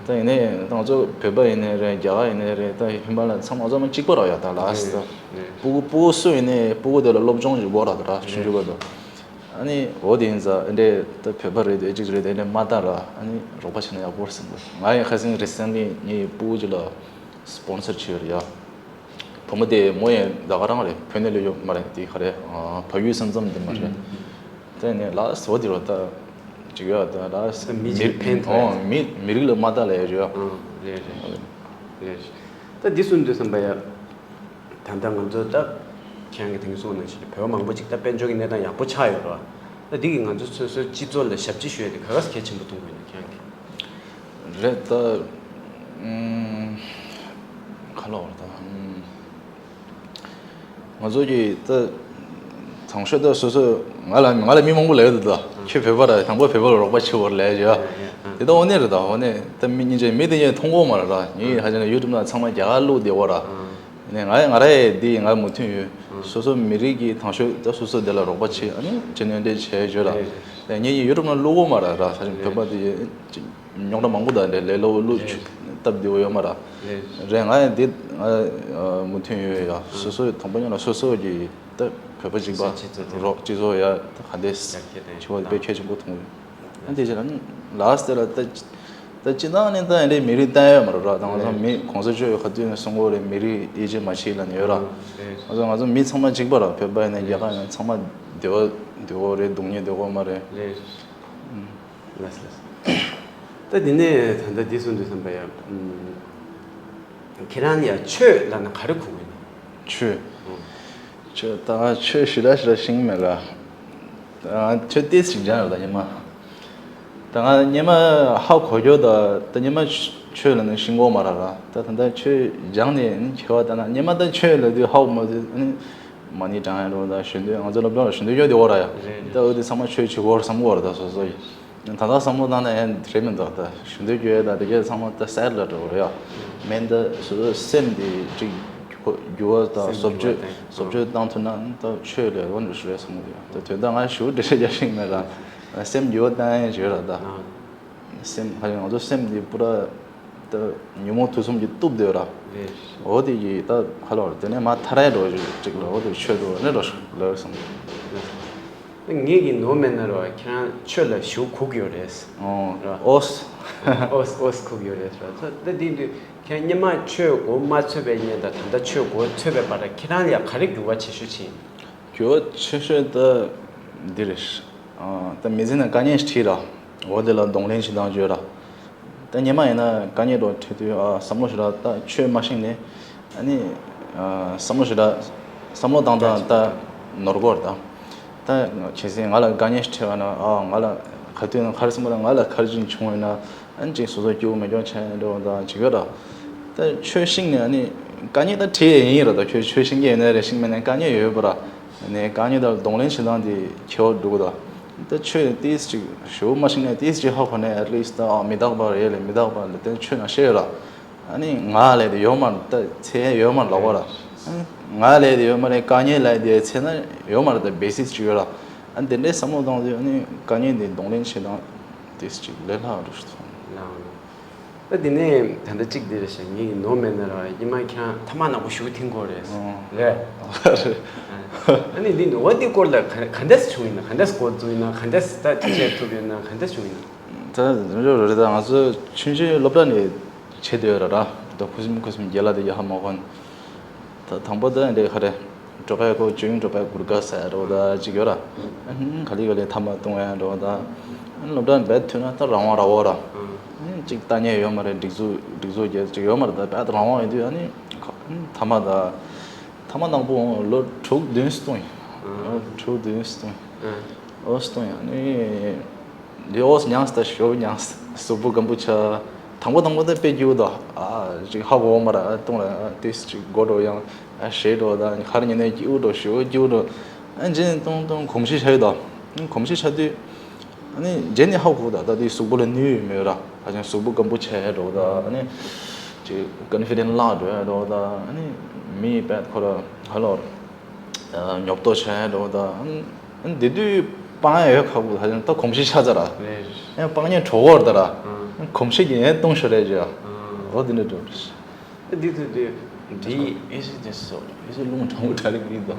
ད་ཡིན་ནའི་ད་ང་ཚོ་བོད་པ་ཡིན་ནའི་རེད། རྒྱ་གར་ཡིན་ནའི་རེད། ད་ཧི་མ་ལ་ཡ་ཚང་མ་ཚང་མ་གཅིག་པ་ར་ཡ་ད་ལ་སི་ད། རེད། སྤུ་གུ་སྤུ་གུ་སུ་ཡིན་ནའི་སྤུ་གུ་དེ་ལ་སློབ་སྦྱོང་ཞིག་དགོས་ར་ད་ར་ཆུང་ཆུང་བར་དུ། ཨ་ནི་འོ་དེ་ཡིན་ཙང་ཨེ་འདྲས་ད་བོད་པ་རེད་དེ་གཅིག་རེད་དེ་ཨེ་འདྲས་མ་ལྟ་ར། ཨ་ནི་རོགས་པ་བྱས་ན་ཡག་པོ་རེད་བསམ་གི། ང་ཡི་ཁ་སང་རི་སེན་ལི་ངའི་སྤུ་གུ་ཅིག་ལ་སི་པོན་སར་བྱས་ཡོད་རེད་ཡ། བུ་མོ་དེ་མོ་ཡང་ད་ག་རང་རེད། བོད་ནས་སླེབས་ཡོད་མ་རེད། དེ་ག་རེད། ཨ་བལ་ཡུལ་ས་མཚམས་དེ་མ་རེད། ཨུམ། དེ་ནས་ལ་སི་འོ་དེ་རོ་ད་ཅིག་ཡོད་ད་ལ་སི་མི་གཅིག་ཕན་ཐོགས། ཨོ་མི་མི་རིགས་ལ་མ་ལྟ་ལ་ཡ་ཅིག་ཡོད། ཨ་རེད་རེད་རེད། ད་འདི་གསུང་དུས་ཙམ་པ་ཡ། ད་ལྟ་ང་ཚོ་ད་ཁྱེད་རང་གི་དེང་གསུང་ནང་བཞིན་བོད་པ་མང་པོ་ཅིག་ད་དཔལ་འབྱོར་གྱི་གནས་སྟངས་ཡག་པོ་ཆགས་ཡོད་རེད་བ། ད་འདི་གིས་ང་ཚོ་སོ་སོའི་སྤྱི་ཚོགས་ལ་ཞབས་ཕྱི་ཞུ་ཡ་དེ་ག་ག་གལ་ཆེན་པོ་མཐོང་གི་ཡོད་ན་ཁྱེད་རང་གིས། རེད་ད། ཨུམ། ག་ལབ་དགོས་རེད་ད། ཨུམ། ང་ཚོ་གི་ད་དང་ཤོས་ད་སོ་སོ་ང་ལ་ང་ལ་མི་མང་པོ་ལབ་ཡོད་ད། ཁྱོད་བོད་པ་ར་དང་པོ་བོད་པ་ལ་རོགས་པ་བྱེད་དགོས་རེད་ལབ་ཡ། དེ་ད་དངོས་གནས་རེད་ད། དངོས་གནས་ད་མི་སྙིང་རྗེ། མི་དེ་ཡང་མཐོང་གི་མ་རེད་ད། ངས་ཧ་ཅང་ཡུ་ཊུབ་ནང་ཚང་མ་རྒྱ་གར་བླུགས་བསྡད་ཡོད་ར། ནས་ང་ང་ར་ཡས་འདི་ང་མོས་མཐུན་ཡོད། སོ་སོ་མི་རིགས་ཀྱི་དང་ཤོས་ད་སོ་སོ་དེ་ལ་རོགས་པ་བྱེད། ཨ་ནི་ཅི་ནས་འདྲ་བྱས་ཡོད་ར། རེད་རེད། ད་ངས་ཡུ་ཊུབ་ནང་བླུགས་ཡོད་མ་རེད་ར། ས་ཞིང་བོད་པ་དེ་རྙོག་དྲ་མང་པོ་དང་འདྲ་ལས་སླ་པོ་བླུགས་རེད། སྟབས་བདེ་པོ་ཡོད་མ་ར། རེད། རེད། ང་ཡང་འདི་ང་མོས་མཐུན་ཡོད་ཡ། སོ་སོའི་དང་པོ་ཉིད་ལ་སོ་སོ་གི་ད་བོད་པ་གཅིག་པ་སྤྱི་ཚོགས་དེ་རོགས་སྤྱི་ཚོགས་ཡ་ད་ག་འདྲས་རྒྱ་སྐྱེད་དང་བྱེད་པ་དཔེ་གལ་ཆེན་པོ་མཐོང་ཡོད། ཨ་དེ་བྱས་ན་ལ་སི་དེ་ལ་ད་ད་སྤྱི་བཏང་ནས་ད་ཨེ་འདྲའི་མི་རིགས་བསྟན་ཡོད་མ་རེད་ར། ད་ང་ཚོ་མི་གོང་ས་མཆོག་གིས་ག་དུས་ནས་གསུང་གི་རེད། མི་རིགས་དབྱེ་འབྱེད་མ་བྱེད་ལབ་ནས་ཡོད་ར། ང་ཚོ་ང་ཚོ་མི་ཚང་མ་གཅིག་པ་ར། བོད་པ་ཡིན་ན་རྒྱ་གར་ཡིན་ན་ཚང་མ་བདེ་པོ་བདེ་པོ་རེད། སྡུག་བསྔལ་བདེ་པོ་མ་རེད། ལགས་ལགས། ད་དེ་ནས་ད་ལྟ་འདི་གསུང་དུས་ཙམ་པ་ཡ། ཁྱེད་རང་ཡ་ཆོས་ལབ་ན་ག་རེ་གོ་གི་ཡོད། ཆོས། ཆོས་ད་ང་ཆོས་ཞེ་དྲག་ཞེ་དྲག་ཤེས་ཀྱི་མེད་ལ། ད་ང་ཆོས་ཏོག་ཙམ་སྦྱངས་ཡོད་ད་སྔོན་མ། ད་ང་སྔོན་མ་ཧ་གོ་རྒྱུ་ད་ད་སྔོན་མ་ཆོས་ལབ་ན་ཤེས་ཀྱི་མ་རེད་ར། ད་ད་ལྟ་ཆོས་སྦྱངས་ནས་ཁྱད་པར་ད་ན་སྔོན་མ་ད་ཆོས་ལབ་དུས་ཧ་གོ་མ་ཐུབ། ཨ་ནི་མ་ཎི་བགྲང་ཡ་རོ་ད་གཞོན་དུས་ང་ཚོ་སློབ་གྲྭ་ལ་གཞོན་དུས་སྐྱོ་དེ་འོ་ར་ཡ། ད་འོ་དེ་ཚང་མ་ཆོས་བྱེད་དགོས་བསམ་གྱི་ཡོད་རེད་ད་སོ་སོ་ཡིས། ད་ལྟ་བསམ་བློ་བཏང་ན་ཡང་རེད་མི་འདུག་ད་གཞོན་དུས་སྐྱོ་ཡ་ད་དེ་གས་ཚང་མ་ད་སེར་ལ་འགྲོ་གི་རེད་ཡ། མེད་ད་སོ་སོའི་སེམས་དེ་ཅིག་འགྱུར་བ་དང་བཟོ་བཅོས་བཟོ་བཅོས་བཏང་ཐུབ་ན་ད་ཆོས་ལས་ལོ་འགྲོ་ཞིག་རེད་བསམ་གི་འདུག་ཡ། ད་དོན་དག་ང་ཞུ་འདྲི་ཤེས་རྒྱ་ཞིག་མེད་ལ་སེམས་འགྱུར་བ་བཏང་ཡ་ཞིག་རེད་ད། སེམས་ཧ་ཅང་ང་ཚོ་སེམས་འདི་པུ་ར་ད་ཉོན་མོངས་དུག་གསུམ་གྱིས་གཏུབས་བསྡད་ར། རེད། འོ་དེ་གི་ད་ཧ་ལོ་ར་དེ་ནས་མ་ཐར་ཡ་འགྲོ་ཅིག་ལ་འོ་དེ་ཆོས་འགྲོ་ནས་འགྲོ་ལ་སོང་། ངེད་ཀྱི་ནོར་མེད་ན་ར་ཁྱེད་རང་ཆོས་ལ་ཞུགས་ཁུག་ཡོད་རེད། ཨོ་ར། ཨོས། ཨོས་ཨོས་ཁུག་ཡོད་རེད་ར། ད་འདི་འདི་ཁྱེད་རང་སྔོན་མ་ཆོས་གོ་མ་ཚོད་པའི་སྔོན་དང་ད་ལྟ་ཆོས་གོ་ཚོད་པའི་བར་ཁྱེད་རང་ལ་ག་རེ་འགྱུར་བ་ཆེ་ཤོས་ཕྱིན། འགྱུར་བ་ཆེ་ཤོས་ད་འདི་རེད། ད་མི་ཚེ་ནང་དཀའ་ངལ་ཞིག་འཕྲད་ར། འོ་དེ་ལ་གདོང་ལེན་བྱེད་སྟངས་བརྗོད་ར། ད་སྔོན་མ་ཡིན་ན་དཀའ་ངལ་འདྲ་འཕྲད་དུས་ཨ་བསམ་བློ་ཞེ་དྲག་ད་ཆོས་མ་ཤེས་ནས་ཨ་ནི་ཨ་བསམ་བློ་ཞེ་དྲག་བསམ་བློ་བཏང་སྟངས་ད་ནོར་གོ་ར་ད། ད་གལ་སྲིད་ང་ལ་དཀའ་ངལ་ཞིག་འཕྲད་པ་ན་ཨ་ང་ལ་ག་དུས་ན་ག་རེ་བསམ་པ་ན་ང་ལ་ག་རེ་ཅིག་བྱུང་བ་ཡིན་ན་ཨ་ནི་ཅིག་སོ་སོ་སྐྱིད་པོ་མེད་རྐྱང་ཆགས་ཡ་འདྲ་བོ་ད་ཅིག་ཡོད་ར། ད་ ད་ཆོས་ཤེས་ནས་ཨ་ནི་དཀའ་ངལ་ད་འཕྲད་ཡིན་ར། ད་ཁྱོད་ཆོས་ཤེས་ཀྱི་ཡོད་ན་རེད། ཤེས་མེད་ན་དཀའ་ངལ་ཡོད་པ་ར། ནས་དཀའ་ངལ་དང་གདོང་ལེན་བྱེད་སྟངས་དེ་ཁྱད་པར་འགྲོ་གི་ད། ད་ཆོས་ཏིས་ཅིག་ཞུ་མ་ཤེས་ནས་ཏིས་ཅིག་ཧ་གོ་ནས་at least ད་ཨ་མི་རྟག་པ་རེད་ལས། མི་རྟག་པ་ལས་དེ་ཆོས་ནང་བཤད་ཡོད་ར། ཨ་ནི་ང་ལས་དེ་ཡོད་མ་རེད། ད་ཚེ་ཡོད་མ་རེད་ལབ་པ་ར། ཨ་ནི་ང་ལས་དེ་ཡོད་མ་རེད། དཀའ་ངལ་ལས་དེ་ཚེ་ན་ཡོད་མ་རེད། ད་བེ་སིག་ཅིག་ཡོད་ར། ཨ་ནི་དེ་འདྲའི་བསམ་བློ་བཏང་དུས་ཨ་ནི་དཀའ་ངལ་དེ་གདོང་ལེན་བྱེད་སྟངས་ཏིས་ཅིག་ལས་སླ་རུ་སོང་། ལའང་ད་དེ་ནས་ད་ལྟ་གཅིག་འདི་རེད་ཤག་ངེད་ཀྱི་ནོར་མེད་ན་ར། ཉི་མ་ཁྱང་ཐ་མག་ནག་པོ་ཞུ་ཐེངས་སྐོར་རེད། ཨོ། རེད། རེད། ཨ་ནི་འདི་ནོར་བ་འདི་སྐོར་ལ་ག་ག་འདྲས་བྱུང་ཡིན་ན། ག་འདྲས་འགོ་བཙུགས་ཡིན་ན། ག་འདྲས་ད་ཅི་བྱས་ཐུབ་ཡོད་ན། ག་འདྲས་བྱུང་ཡིན་ན། ད་འཇོག་རེད། ད་ང་ཚོ་ཆུང་ཆུང་སློབ་གྲྭ་ནས་བྱེད་འདོད་ཡོད་ར་ར། ད་ཁུ་སིམ་ཁུ་སིམ་རྒྱལ་ལ་དེ་ཡ་ཧ་མ་གོ་ནས། ད་དང་པོ་ད་འདྲས་ག་རེ། འབྲོག་པའི་སྐོར་བྱུང་། འབྲོག་པའི་གུར་དཀར་ཟེར་འདྲ་བོ་ད་ཅིག་ཡོད་ར། ཨ་ནི་ག་ལེ་ག་ལེ་ཐ་མག་བཏུང་ཡ་འདྲ་བོ་ད། ཨ་ནི་སློབ་གྲྭ་རྦད་ཐོན་ན་ད་རང་དབང་ར་བོ་ར། ཨ་ནི་ཅིག་ལྟ་ཉན་ཡོད་མ་རེད། སྒྲིག་འཛུགས་སྒྲིག་འཛུགས་རྒྱག་ཅིག་ཡོད་མ་རེད། ད་རྦད་རང་དབང་ཡོད་དུས་ཨ་ནི་ཁ་ཨ་ནི་ཐ་མག་ད། ཐ་མག་དང་པོ་ལོ་དྲུག་བདུན་བཏུང་ཡིན། ཨ། ལོ་དྲུག་བདུན་བཏུང་ཡིན། ཨ། ཨོ་བཏུང་ཡིན། ཨ་ནི། འདི་ཨོས་མྱངས་ད་ཞོ་མྱངས། གཟུགས་པོ་སྐམ་པོ་ཆགས། དང་པོ་དང་པོ་ད་དཔེ་སྐྱིད་པོ་འདུག་ཨ་ཅིག་ཧ་གོ་མ་ར། ཨ་བཏུང་ར་ཨ་ཏིས་ཅིག་མགོ་འདྲ་ཡང་ཨ་ཞེད་འགྲོ། ད་ཁར་ཉན་ནས་སྐྱིད་པོ་འགྲོ། ཞོ་སྐྱིད་པོ་འགྲོ། ཨ་རྗེས་ནས་བཏུང་བཏུང་གོམས་གཤིས་ཆགས་ཡོད་ད། གོམས་གཤིས་ཆགས་དུས་ཨ་ནི་རྗེས་ནས་ཧ་གོ་ད། ད་དེ་གཟུགས་པོ་ལ་ནུས་ཡོད་མེད་ར། ཧ་ཅང་གཟུགས་པོ་སྐམ་པོ་ཆགས་འགྲོ། ད་ཨ་ནི་ཅིག་ཀོན་ཕི་ཌེན་སི་བརླག་འགྲོ་ཡ་འགྲོ། ད་ཨ་ནི་མི་བད་ཁོ་ར་ཧ་ལོ་ར། ཉོབ་ཏོ་བྱས་འགྲོ་ད། ཨ་ནི་དེ་དུས་སྤང་ཡ་ཡོད་ཁག་པོ། ད་ད་གོམས་གཤིས་ཆགས་ཚར་ར། རེད། ཡང་སྤང་ཉན་གྲོགས་བོར་ད་ར། ཨང་། གོམས་གཤིས་ཀྱིས་ཡང་བཏུང་ཤོར་རེད་ཅེས། ཨང་། འོ་དེ་འདྲ་འགྲོ་རེད། ཨ་འདི་ཚོ་དེ་འདི་ཨེ་སི་དེ་སོ་ཨེ་སི་རླུང་དྲང་པོ་དྲ་ལི་མི་འདུག་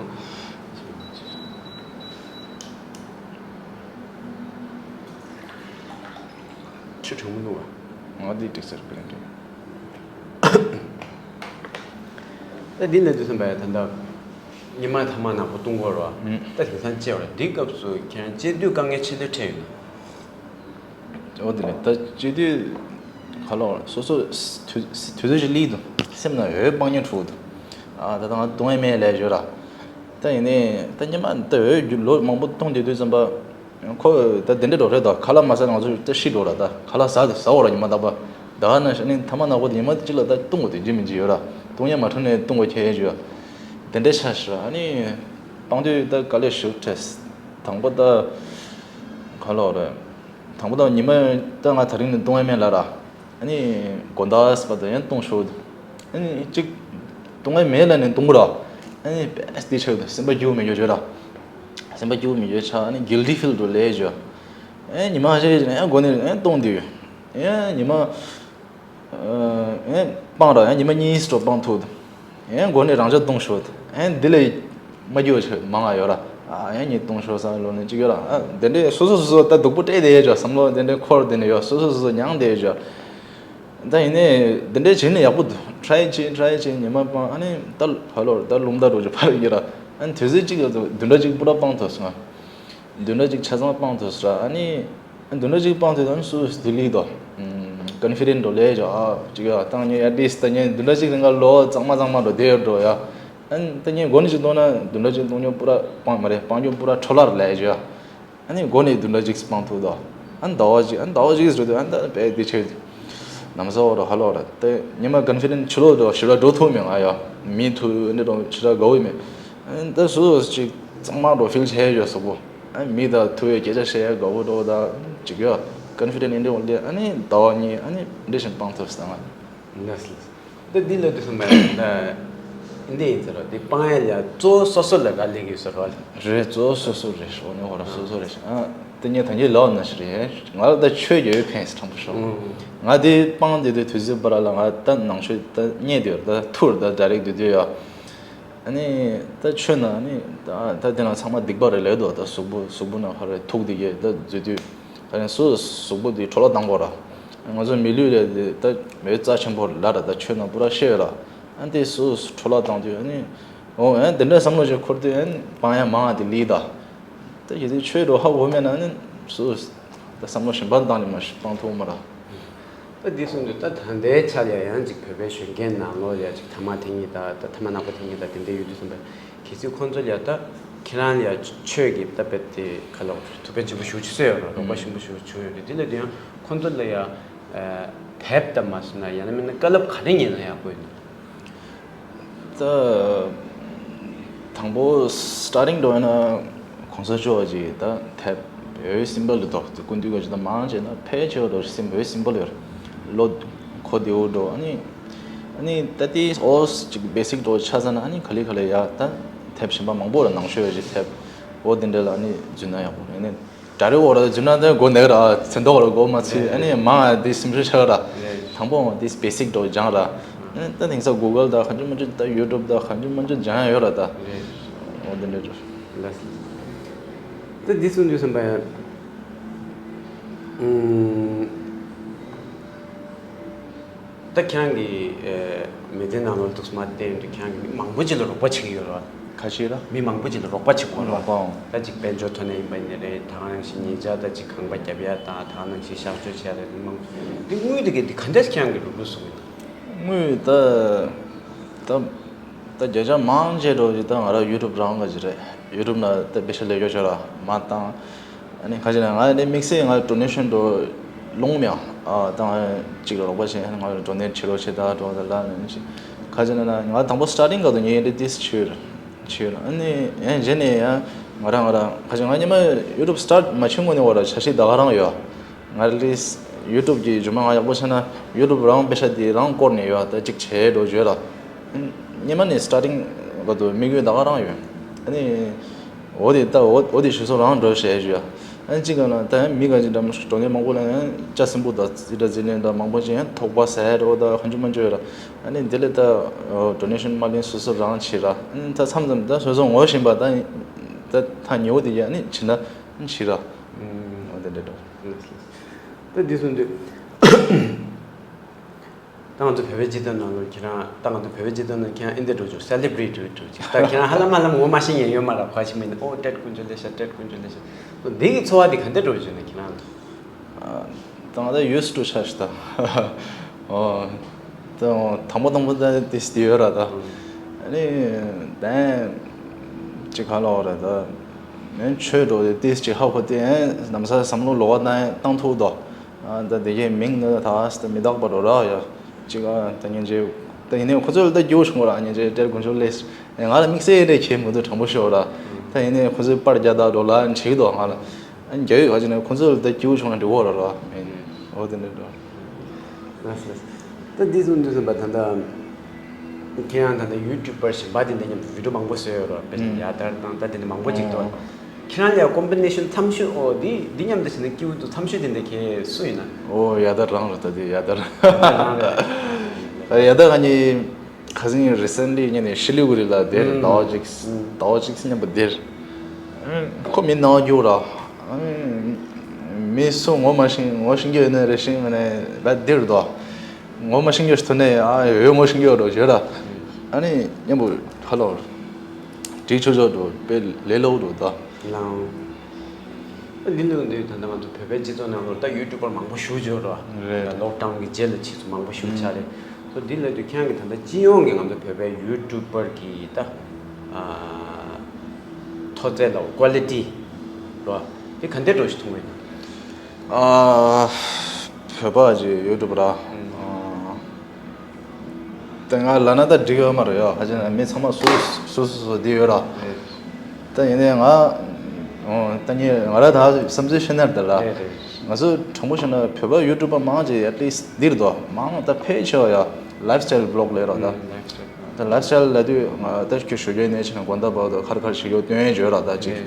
ཆུ་གྲང་མོ་འདུག་བ། ང་འདི་ཏིག་ཙེ་རེ་པེ་རེ་འདྲ། ད་འདི་ལས་དུས་སམ་པའི་ད་ལྟ་ཉི་མ་ཐ་མག་ནག་པོ་བཏུང་གི་ཡོད་རེད་བ། ཨུམ། ད་དེང་སང་སྐྱེ་བ་རེད། འདི་སྐབས་སུ་ཁྱེད་རང་སྐྱེ་དུས་དཀའ་ངལ་ཆེ་ལོས་འཕྲད་ཡོད་ན། འོ་དེ་ལས་ད་སྐྱེ་དུས་ཁ་ལོ་སོ་སོ་དུས་དུས་ཚོད་ཅིག་སླེབས་འདུག་སེམས་ནང་འོས་སྤང་ཉེན་འཁྲུག་འདུག་ཨ་ད་ད་ང་བཏུང་ཡས་མེད་ལས་བརྗོད་ར། ད་ཡིན་ནའི་ད་ཉི་མ་ད་འོས་རྒྱུ་ལོ་མང་པོ་བཏུང་བསྡད་དུས་ཙམ་པ། ཁོ་ད་དེ་འདྲ་འགྲོ་རེད་ད། ཁ་ལག་མ་ཟ་ང་ཚོ་ད་ཤི་འགྲོ་ར། ད་ཁ་ལག་ཟ་ཟ་འོ་ར་ཉི་མ་རྟག་པ། ད་ནང་བཞིན་ནི་ཐ་མག་ནག་པོ་དེ་ཉི་མ་གཅིག་ལ་ད་བཏུང་དགོས་དེ་འཇིགས་མི་འཇིགས་ཡོད་ར། བཏུང་ཡ་མ་འཁྲུག་ནས་བཏུང་དགོས་ཁྱད་ཡོད་ཅོ། དེ་འདྲ་ཆགས་ཤག་ཨ་ནི་སྤང་དུས་ད་དཀའ་ལས་ཞེ་པོ་འཕྲད། དང་པོ་ད་ཁ་ལོ་རེད། དང་པོ་ད་ཉི་མ་ད་ང་དེ་རིང་ནས་བཏུང་ཡ་མེད་ལབ་ར། ཨ་ནི་དགོང་དག་ཟེར་བ་དང་ཡང་བཏུང་ཤོག་ཨ་ནི་གཅིག་བཏུང་ཡ་མེད་ལབ་ནས་བཏུང་གི་ར། ཨ་ནི་དཔེ་དེ་ཆགས་འདུག་སེམས་པ་སྐྱིད་པོ་མེད་འགྱོ་བརྗོད་ར། སེམས་པ་སྐྱིད་པོ་མེད་འགྱོ་ཆགས། ཨ་ནི་གིལ་ཊི་ཕིལ་འགྲོ་ལས་བརྗོད། ཨ་ནི་ཉི་མ་ཞིག་ཨ་ནི་མགོ་ནས་ཨ་ནི་བཏུང་དུས་ཨ་ནི་ཉི་མ་ཨ་ནི་སྤང་ར། ཨ་ནི་ཉི་མ་གཉིས་སྤྲོ་སྤང་ཐུབ། ཨ་ནི་མགོ་ནས་རང་ཅག་བཏུང་ཤོག་ཨ་ནི་འདི་ལས་མ་སྐྱིད་པ་ཆགས་མང་ང་ཡོད་ར། ཨ་ནི་ངས་བཏུང་ཤོག་བསམ་བློ་ནས་གཅིག་ཡོད་ར། ཨ་དེ་འདྲས་སོ་སོ་སོ་སོ་ད་སྡུག་པོ་སྤྲད་དེ་ཡོད་ཅོ། བསམ་བློ་དེ་འདྲས་འཁོར་དེ་ནས་ཡོད། སོ་སོ་སོ་སོ་མྱངས་དེ་ཡོད་ཅོ། ད་ཡིན་ནའི་འདི་འདྲའི་བྱས་ནས་ཡག་པོ་འདུག་ཊ་རའི་བྱས་ཊ་རའི་བྱས་ཉི་མ་སྤང་། ཨ་ནི་ད་ཧ་ལོ་ད་རླུང་རྟ་འགྲོ་རྒྱུ་ཕར་ཡིན་ར། ཨ་ནི་དུས་ཚོད་གཅིག་ལ་བདུན་ཕྲག་གཅིག་པུ་ར་སྤང་ཐུབ་སོང་ང་། བདུན་ཕྲག་གཅིག་ཆ་ཚང་སྤང་ཐུབ་སོང་ར། ཨ་ནི་བདུན་ཕྲག་གཅིག་སྤང་ཐུབ་ད་ནི་སུ་ལྡི་ལི་དོ། ཀོན་ཕི་ཌེན་ཊི་འགྲོ་ལས་ཅོ། ཨ་ཅིག་ཡ་ཏང་ཉེ་ཡ་ཏིས་ད་ཉེ་བདུན་ཕྲག་གཅིག་རིང་ག་ལོ་གཙང་མ་གཙང་མ་འགྲོ་བསྡད་ཡོད་འགྲོ་ཡ། ཨ་ནི་ད་ཉེ་མགོ་ནས་ཅིག་བཏུང་ན་བདུན་ཕྲག་གཅིག་བཏུང་རྒྱུ་པུ་ར་སྤང་མ་རེད། སྤང་རྒྱུ་པུ་ར་འཕྲོ་བརླག་ལས་ཅོ་ཡ། ཨ་ནི་མགོ་ནས་བདུན་ཕྲག་གཅིག་སྤང་ཐུབ་དོ། ཨ་ནི་ཟླ་བ་གཅིག་ཨ་ནི་ཟླ་བ་གཅིག་རེད་དོ། ཨ་ནི་ད་དཔེ་དེ་ཆེ་ནམ་ས་འོ་ར་ཧ་ལོ་ར། དེ་ཉི་མ་ཀོན་ཕི་ཌེན་ཊི་ཕྱི་ལོགས་དོ་ཞི་ར་འགྲོ་ཐུབ་མེད་ང་ཡ། མི་ཐུ་འདི་དོ་ཞི་ར་དགའ་བོ་མེད། ཨ་ནི་ད་སུ་ཞིག་གཙང་མ་འགྲོ་ཕིལ་བྱས་ཡོད་སོག་པོ། ཨ་ནི་མི་ད་ཐུ་ཡོད་སྐད་ཆ་བཤད་ཡ་དགའ་བོ་འགྲོ་ད་ཅིག་ཡ། ཀོན་ཕི་ཌེན་ཊི་འདི་འོ་ལེ། ཨ་ནི་ཟླ་བ་གཉིས་ཨ་ནི་འདི་བཞིན་སྤང་ཐུབ་སོང་ང་། ལགས་སོ། ད་འདི་ལ་དུས་སུ་མ་ཡིན་ད་འདི་ཡིན་ཟེར་རོ། འདི་སྤང་ཡ་ལ་གཙོ་བོ་སོ་སོ་ལ་དགའ་ལེགས་ཡོད་ཟེར་རོ། རེད། གཙོ་བོ་སོ་སོ་རེད། འོ་ནི་འོ་ར་སོ་སོ་རེད། ཨ་དེ་ངས་ད་ངས་ལབ་ན་ཞིག་རེད། ང་ལ་ད་ཆོས་ཀྱི་འོས་འཕེན་སི་དྲང་པོ་ཤོག་ང་དེ་སྤང་དེ་དུས་དུས་ཚོད་པ་ར་ལ་ང་ད་ནང་ཆོས་ད་རྙེད་དེ་ཡོད་ད་ཐུར་ད་ཌའི་རེག་དུས་དུས་ཡོད། ཨ་ནི་ད་ཆོས་ན་ཨ་ནི་ད་ད་དེ་ན་ཚང་མ་སྡིག་པ་རེད་ལས་དོ། ད་གཟུགས་པོ་གཟུགས་པོ་ན་ཧ་རེ་ཐུག་དེ་གས་ད་འཛུལ་དུས། ད་ནི་སུ་གཟུགས་པོ་འདི་འཕྲོ་བརླག་བཏང་དགོས་ར། ང་ཚོ་མི་ལུས་ལས་འདི་ད་མེ་རྩ་ཆེན་པོ་ལ་ར་ད་ཆོས་ནང་པུ་ར་བཤད་ཡོད་ར། ཨ་འདི་སུ་འཕྲོ་བརླག་བཏང་དུས་ཨ་ནི་འོ་ཨ་འདི་འདྲ་བསམ་བློ་ཞིག་འཁོར་དུས་ཨ་ནི་སྤང་ཡ་མང་ང་དེ་ལི་ད། ད་ཡི་དེ་ཆོས་འགྲོ་ཧ་གོ་མེད་ན་ཨ་ནི་སུ་ད་བསམ་བློ་གཞན་པ་བཏང་ནས་མ་ཤི་སྤང་ཐུབ་མ་ར། ད་འདི་གསུངས་དུས་ད་ད་ལྟའི་ཆར་ཡ་ཡང་ཅིག་བོད་པའི་གཞོན་སྐྱེས་ནང་ལོགས་ལ་ཡ་ཅིག་ཐ་མག་འཐེན་མཁན་ད་ད་ཐ་མག་ནག་པོ་འཐེན་མཁན་ད་དེ་འདྲ་ཡོད་དུས་ཙམ་པ། གལ་སྲིད་ཁོང་ཚོ་ལ་ད་ཁྱེད་རང་ལ་ཡ་ཆོས་ཀྱི་ད་རྦད་དེ་ཁ་ལོ་ཐུགས་ཕན་ཆེན་པོ་ཞེ་པོ་ཅིག་གསོས་ཡོད་ར། རོགས་པ་ཆེན་པོ་ཞེ་པོ་བྱུང་ཡོད་རེད། དེ་ལ་དེ་ཡང་ཁོང་ཚོ་ལ་ཡ་ཨ་ དེབ་ལྟ་མ་སོང་ན་ཡང་ན་མིན་ན་བཀའ་སློབ་ག་རེ་ཉན་ན་ཡག་པོ་ཡིན་ནམ། ད་དང་པོ་starting འགྲོ་ཡིན་ན་གོང་ས་མཆོག་གི་ད་དེབ་very simple འདུག་ད་སྐུ་མདུན་གྱི་ད་མང་ཆེ་ན་ཕལ་ཆེ་བ་འགྲོ་sim very simple ཡོད། བློ་གོ་བདེ་བོ་འགྲོ། ཨ་ནི་ཨ་ནི་ད་དེ་ཨོ་ཅིག་basic འགྲོ་ཆ་ཚང་ན་ཨ་ནི་ག་ལེ་ག་ལེ་ཡ་ད་དེབ་གཞན་པ་མང་པོ་ར་ནང་ཆོས་ཡོད་ཅིག་དེབ་ཨོ་དེ་འདྲ་ལ་ཨ་ནི་འཛུལ་ན་ཡག་པོ་རེད། ཨ་ནི་ད་རེ་འོ་ར་འཛུལ་ན་ད་མགོ་ནས་ར་ཚན་ཐོག་ར་མགོ་མ་ཚོས། ཨ་ནི་མང་ཨ་དེ་སིམ་ཤོས་ཆགས་ར། དང་པོ་འོ་དེ་basic འགྲོ་སྦྱང་ར། ཨ་ནི་ད་དེང་སང་Google ད་གང་ཅི་མང་ཅི་ད་YouTube ད་གང་ཅི་མང་ཅི་སྦྱང་ཡ་ཡོད་ར་ད། འོ་དེ་འདྲ་ར། ལགས་སོ། ད་འདི་གསུང་དུས་ཙམ་པ་ཡང་། ཨུམ། ད་ཁྱེད་རང་གི་ཨེ་མི་ཚེ་ནང་ལོགས་ཐུགས་སུ་མ་བསྟན་དུས་ཁྱེད་རང་གི་མི་མང་པོ་ཅིག་ལ་རོགས་པ་བྱེད་ཀྱི་ཡོད་རེད་བ། ཁ་ཤས་ར། མི་མང་པོ་ཅིག་ལ་རོགས་པ་བྱེད་དགོས་རེད་བ། རོགས་པའང་། ད་ཅིག་དཔལ་འབྱོར་ཐོག་ནས་ཡིན་པ་ཡིན་ནའི་རེད། ད་ག་ནང་བཞིན་ཉེ་ཆར་ད་ཅིག་ཁང་པ་རྒྱབ་ཡ་དང་ད་ག་ནང་བཞིན་གཤགས་བཅོས་བྱས་རེད། མི་མང་པོ་འདི་དངུལ་དེ་གས་འདི་ག་འདྲས་ཁྱེད་རང་གི་ལུས་པོ་བཟུང་གི་འདུག་དངུལ་ད་ད་ད་བརྒྱ་ཆ་མང་ཆེ་འགྲོ་ཅིག་ད་ང་ར་YouTube རང་ག་ཅིག་རེད། YouTube ནང་ད་པེ་ཤ་ལས་ཡོད་ཆོག་ར་མ་བཏང་། ཨ་ནི་ཁ་ཅིག་ན་ང་ནི་དམིགས་བསལ་ང་donation འགྲོ་ལོང་མེད་ཨ། ད་ཅིག་རོགས་པ་བྱེད་ང་donate བྱེད་རོགས་བྱེད་ད་འགྲོ་ད་ལ་ནི་ཅིག་ཁ་ཅིག་ན་ང་དང་པོ་starting ག་དུ་ངས་འདི་ཏིས་ཆུར་ཆུར། ཨ་ནི་ཡང་རྗེས་ནས་ཡང་ང་རང་ང་རང་ཁ་ཅིག་ང་ཉི་མ་YouTube start མ་བྱུང་གོང་ནས་འོ་ར་འཆར་གཞི་ད་ག་རང་ཡོད། ང་རི་ལིས་YouTube གི་རྗེས་མ་ང་ཡག་པོ་བྱས་ན་YouTube རང་པེ་ཤ་འདི་རང་བསྐོར་ནས་ཡོད་ད་ཅིག་བྱས་འགྲོ་བརྗོད་ར། ཉི་མ་ནས་starting ག་དུ་དམིགས་ཡུལ་ད་ག་རང་ཡོད། ཨ་ནི། འོ་དེ་ལྟ་འོ་འོ་དེ་ཞུ་སོ་རང་འགྲོ་ཞེས་ཞུ་ཡ། ཨ་ནི་གཅིག་ག་ན་ད་ཡང་མི་ག་ཅིག་འདྲ་མོ་ཞིག་འགྲོ་མཁན་མང་པོ་ལ་ཡང་ལྕགས་སྲིན་པོ་དང་ཙི་དྲ་ཙི་ལེན་དང་མང་པོ་ཅིག་ཡང་ཐོག་པ་ཟ་ཡ་འགྲོ་དང་གང་བྱུང་མ་བྱུང་ཡོད་ར། ཨ་ནི་དེ་ལས་ད་donation མ་ལེན་སོ་སོ་རང་བྱེད་ར། ཨ་ནི་ད་མཚམས་མཚམས་ད་སོ་སོ་ངོ་ཤེས་པ་ད་ད་ད་ཉེ་བོ་དེ་ཡ་ཨ་ནི་བྱེད་ན་ཨ་ནི་བྱེད་ར། འོ་དེ་འདྲ་འགྲོ། ད་འདི་གསུང་དུས། ད་ང་ཚོ་བོད་པའི་སྤྱི་ཚོགས་ནང་ལ་ཁྱེད་རང་ད་ང་ཚོ་བོད་པའི་སྤྱི་ཚོགས་ནང་ཁྱེད་རང་ཨེ་འདྲ་འགྲོ་བྱུང་celebrity འགྲོ་བྱུང་ཅིག་ད་ཁྱེད་རང་ཧ་ལམ་ཧ་ལམ་ངོ་མ་ཤེས་མཁན་ཡོད་མ་རེད་བ། ཁ་ཤས་མིན་ན་ཨོ་ཏྲེད་དཀོན་མཆོག་ལེ་ཤ་ཏྲེད་དཀོན་མཆོག་ལེ་ཤ། འདི་གི་ཚོར་བ་འདི་ག་འདྲ་འགྲོ་བྱུང་ན་ཁྱེད་རང་ལ། ད་ང་ད་used to ཆགས་ཤི་ད། ཨོ། ད་དང་པོ་དང་པོ་ད་དེ་སྟེ་ཡོད་ར་ད། ཨ་ནི་ད་ཅིག་ག་ལ་འོ་ར་ད། ནས་ཆོས་འགྲོ་དེ་ཏིས་ཅིག་ཧ་གོ་དེ་ནམ་ས་བསམ་བློ་ལོག་བ་ན་བཏང་ཐུབ་དོ། ཨ་ད་དེ་གའི་མིང་ནི་ད་ཨ་སི་ད་མི་རྟག་པ་འགྲོ་ར་ཡ། ཅིག་ཨ་ད་སྙིང་རྗེ། ད་ཡིན་ནའི་ཁོ་ཚོ་ལ་ད་སྐྱིད་པོ་བྱུང་བ་ར་སྙིང་རྗེ་ཏྲེར་དཀོན་མཆོག་ལེགས། ང་ལ་དམིགས་བསལ་རེ་ཁྱེད་མི་འདུག་དྲང་པོ་ཤོད་ར། ད་ཡིན་ནའི་ཁོ་ཚོའི་པར་རྒྱག་ད་འགྲོ་ལ་འགྲིག་འདུག་ང་ལ། ཨ་རྒྱ་ཡིག་ག་ཅིག་ནས་ཁོ་ཚོ་ལ་ད་སྐྱིད་པོ་བྱུང་ན་འགྲིག་གོ་ར་ར། འོ་དེ་འདྲ་འགྲོ། ལགས་སོ། ད་འདི་གསུང་དུས་ཙམ་པ་ད་ལྟ་ཁྱེད་རང་ད་ལྟ་ཡུ་ཊུབ་པར་གཞན་པ་དེ་འདྲ་མཉམ་དུ་བི་ཌི་ཡོ་མང་པོ་བཟོས་ཡོད་རེད་པས། ཡ་དར་དང་ད་དེ་འདྲ་མང་པོ་ཅིག་འདུག་ཁྱེད་རང་ལ་ཀོམ་བི་ནེ་ཤན་འཚམ་ཤོས་ཨོ་འདི་འདི་མཉམ་དུ་བྱས་ན་སྐྱིད་པོ་འདུག་འཚམ་ཤོས་དེ་འདྲ་ཁྱེད་སུ་ཡིན་ན། ཨོ་ཡ་དར་རང་རེད་ད་དེ་ཡ་དར། ཡ་དར་རང་རེད། ཡ་དར་ང་གཉིས་ཁ་སང་རི་སེན་ལི་ཉིན་ནས་ཤི་ལི་གུ་རི་ལ་དེར་ཟླ་བ་གཅིག་ཟླ་བ་གཅིག་མཉམ་པོ་དེར། ཁོ་མི་ནང་རྒྱུག་ར། མི་སུ་ངོ་མ་ཤེས་ངོ་ཤེས་རྒྱུ་ཡོད་ན་རེ་ཤེས་ངོ་ནས་ལ་དེར་དོ། ངོ་མ་ཤེས་རྒྱུ་ཐོན་ནས་ཨ་ཡོད་ངོ་ཤེས་རྒྱུ་རོ་བརྗོད་ར། ཨ་ནི་མཉམ་པོ་ཁ་ལོར། དྲིས་ཆོ་ཆོ་འགྲོ་དཔེ་ལས་སླ་པོ་འགྲོ་ད། ལའང་། འདི་འདུག་འདི་ད་ལྟ་ང་ཚོ་བོད་པའི་སྤྱི་ཚོགས་ནང་ལོགས་ད་ཡུ་ཊུབ་པར་མང་པོ་ཞུགས་བྱོས་རོགས། རེད། ལོག་ཌའུན་གྱི་རྗེས་ལ་ཕྱིས་སུ་མང་པོ་ཞུགས་ཆགས་རེད། སོ་འདི་ལབ་དུས་ཁྱེད་རང་གི་ད་ལྟ་སྤྱི་ཡོངས་ཀྱི་ང་ཚོ་བོད་པའི་ཡུ་ཊུབ་པར་གྱི་ད་མཐོ་ཚད་ལ་ཀོ་ལི་ཊི་རོ་དེ་ག་འདྲ་འགྲོ་ཞིག་མཐོང་གི་ཡོད་ན། བོད་པ་གྱི་ཡུ་ཊུབ་པར། ད་ང་ལབ་ན་ད་འགྲིག་ཡོད་མ་རེད་ཡ། ཧ་ཅང་མི་ཚང་མ་སོ་སོ་སོ་སོ་འདི་ཡོད་ར། ད་ཡིན་ནའི་ང་ད་ངས་ང་ར་ད་བསམ་ཚུལ་བཤད་ན་ད་ར། ང་ཚོ་དྲང་པོ་བཤད་ན་བོད་པ་ཡུ་ཊུབ་པ་མང་ཆེ་at least འདིར་དོ་མང་ད་ཕལ་ཆེ་བ་ཡ་ལའིབ་སི་ཊའིལ་བི་ལོག་ལས་ར་ད། ད་ལའིབ་སི་ཊའིལ་ལབ་དུས་ང་ད་ཁྱོད་ཞོགས་ཀས་ནས་ཕྱིན་ན་དགོང་དག་བར་དུ་ཁར་ཁར་ཞིག་ཡོད་སྟོན་ཡས་བརྗོད་ར་ད་ཅིག་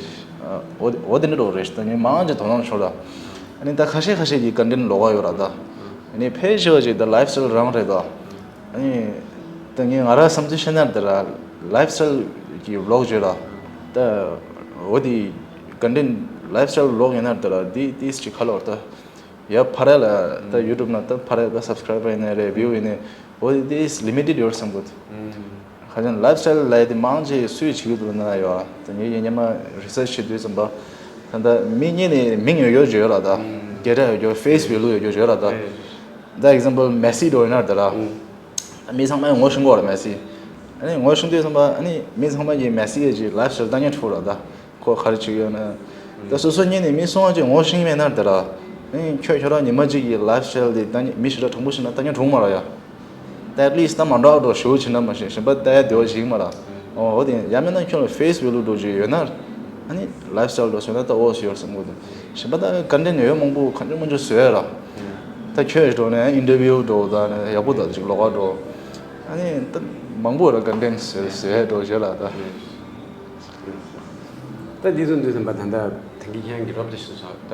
འོ་འོ་དེ་འདྲ་འགྲོ་རེད། ད་ངས་མང་ཆེ་དོ་སྣང་ཤོར་ར། ཨ་ནི་ད་ཁ་ཤས་ཁ་ཤས་ཀྱི་ཀོན་ཊེན་ཊི་ལོག་ག་ཡོད་ར་ད། ཨ་ནི་ཕལ་ཆེ་བ་ཅིག་ད་ལའིབ་སི་ཊའིལ་རང་རེད་ད། ཨ་ནི་ད་ངས་ང་ར་བསམ་ཚུལ་བཤད་ན་དེ་ར་ལའིབ་སི་ཊའིལ་གྱི་བི་ལོག་བརྗོད་ར། ད་འོ་དེ་ཀོན་ཊེན་ཊི་ལའིབ་སི་ཊའིལ་བི་ལོག་ཡིན་ན་དེ་ར་དེ་དེ་ཅིག་ཁ་ལོར་ད། ཡ་ཕ་ར་ལ་ད་ཡུ་ཊུབ་ན་ད་ཕ་ར་ད་སབ་སི་ཀ་རའིབ་ཡིན་ནའི་རེད་བིའུ་ཡིན་ནའི་འོ་དེ་དེ་ལི་མི་ཊེཌ་ཡོད་བསམ་གི་འདུག་ཁ་ཅིག་ལའིབ་སི་ཊའིལ་ལབ་དེ་མང་ཆེ་སུས་བྱེད་ཀྱི་འདུག་ན་ཡོད། ད་ངས་ཡིན་ཉི་མ་རི་སར་ཆི་བྱེད་དུས་ཙམ་པ། ད་ལྟ་མི་གཉིས་ནས་མིང་ཡོད་ཡོད་བརྗོད་ར་ད། རྒྱལ་དྲ་ཡོད་ཡོད་ཕེ་སི་བེ་ལུ་ཡོད་ཡོད་བརྗོད་ར་ད། ད་ཨེག་ཛམ་པལ་མེ་སི་འགྲོ་ཡིན་ན་ད་ར། མི་ཚང་མས་ངོ་ཤེས་ཀྱི་ཡོད་ར་མེ་སི། ཨ་ནི་ངོ་ཤེས་དུས་ཙམ་པ་ཨ་ནི་མི་ཚང་མ་གིས་མེ་སི་ཡི་ལའིབ་སི་ཊའིལ་ལྟ་ཉན་ཐུབ་ར་ད། ཁོ་ག་རེ་བྱེད་ཀྱི་ཡོད་ན། ད་སོ་སོ་གཉིས་ནས་མི་སུ་ཡང་ཅིག་ངོ་ཤེས་མེད་ན་དེ་ར། ཨ་ནི་ཁྱོད་ཁྱོད་རང་ཉི་མ་གཅིག་གི་ལའིབ་སི་ཊའིལ་དེ་ལྟ་མཁན་མི་ཞེ་དྲག་གྲངས་པོ་ཞིག་ན་ལྟ་མཁན་གྲོངས་མ་རེད་ཡ། ད་ཨེཊ་ལིསི་ཊི་ད་མ་འདྲ་བ་འགྲོ་ཞུ་བྱེད་ན་མ་ཤེས་གཞན་པ་ལྟ་ཡ་དེ་བ་ཞིག་མ་རེད། ཨོ་དེ་ཡ་མེད་ན་ཁྱོད་ལ་ཕེ་སི་ཝེ་ལུ་འགྲོ་རྒྱུ་ཡོད་ན། ཨ་ནི་ལའིབ་སི་ཊའིལ་འགྲོ་བཟོས་ན་ད་ཨོ་ཞིག་ཡོད་བསམ་གི་འདུག་གཞན་པ་ད་ཀོན་ཊེན་ཊི་ཡོད་མང་པོ་གང་བྱུང་མང་བྱུང་བཟོས་ཡ་ར། ད་ཁྱོད་འགྲོ་ནས་ཨིན་ཊར་བིའུ་འགྲོ་ད་ནས་ཡག་པོ་ད་ཅིག་ལོགས་ཀ་འགྲོ། ཨ་ནི་ད་མང་པོ་ར་ཀོན་ཊེན་ཊི་བཟོས་བཟོས་འགྲོ་བྱས་ལ་ད། ད་འདི་ཚོ་འདི་ཚོ་བ་ད་ད་དེང་གི་ཁྱེད་རང་གི་རོབ་ཏུ་ཞུ་སོང་ད།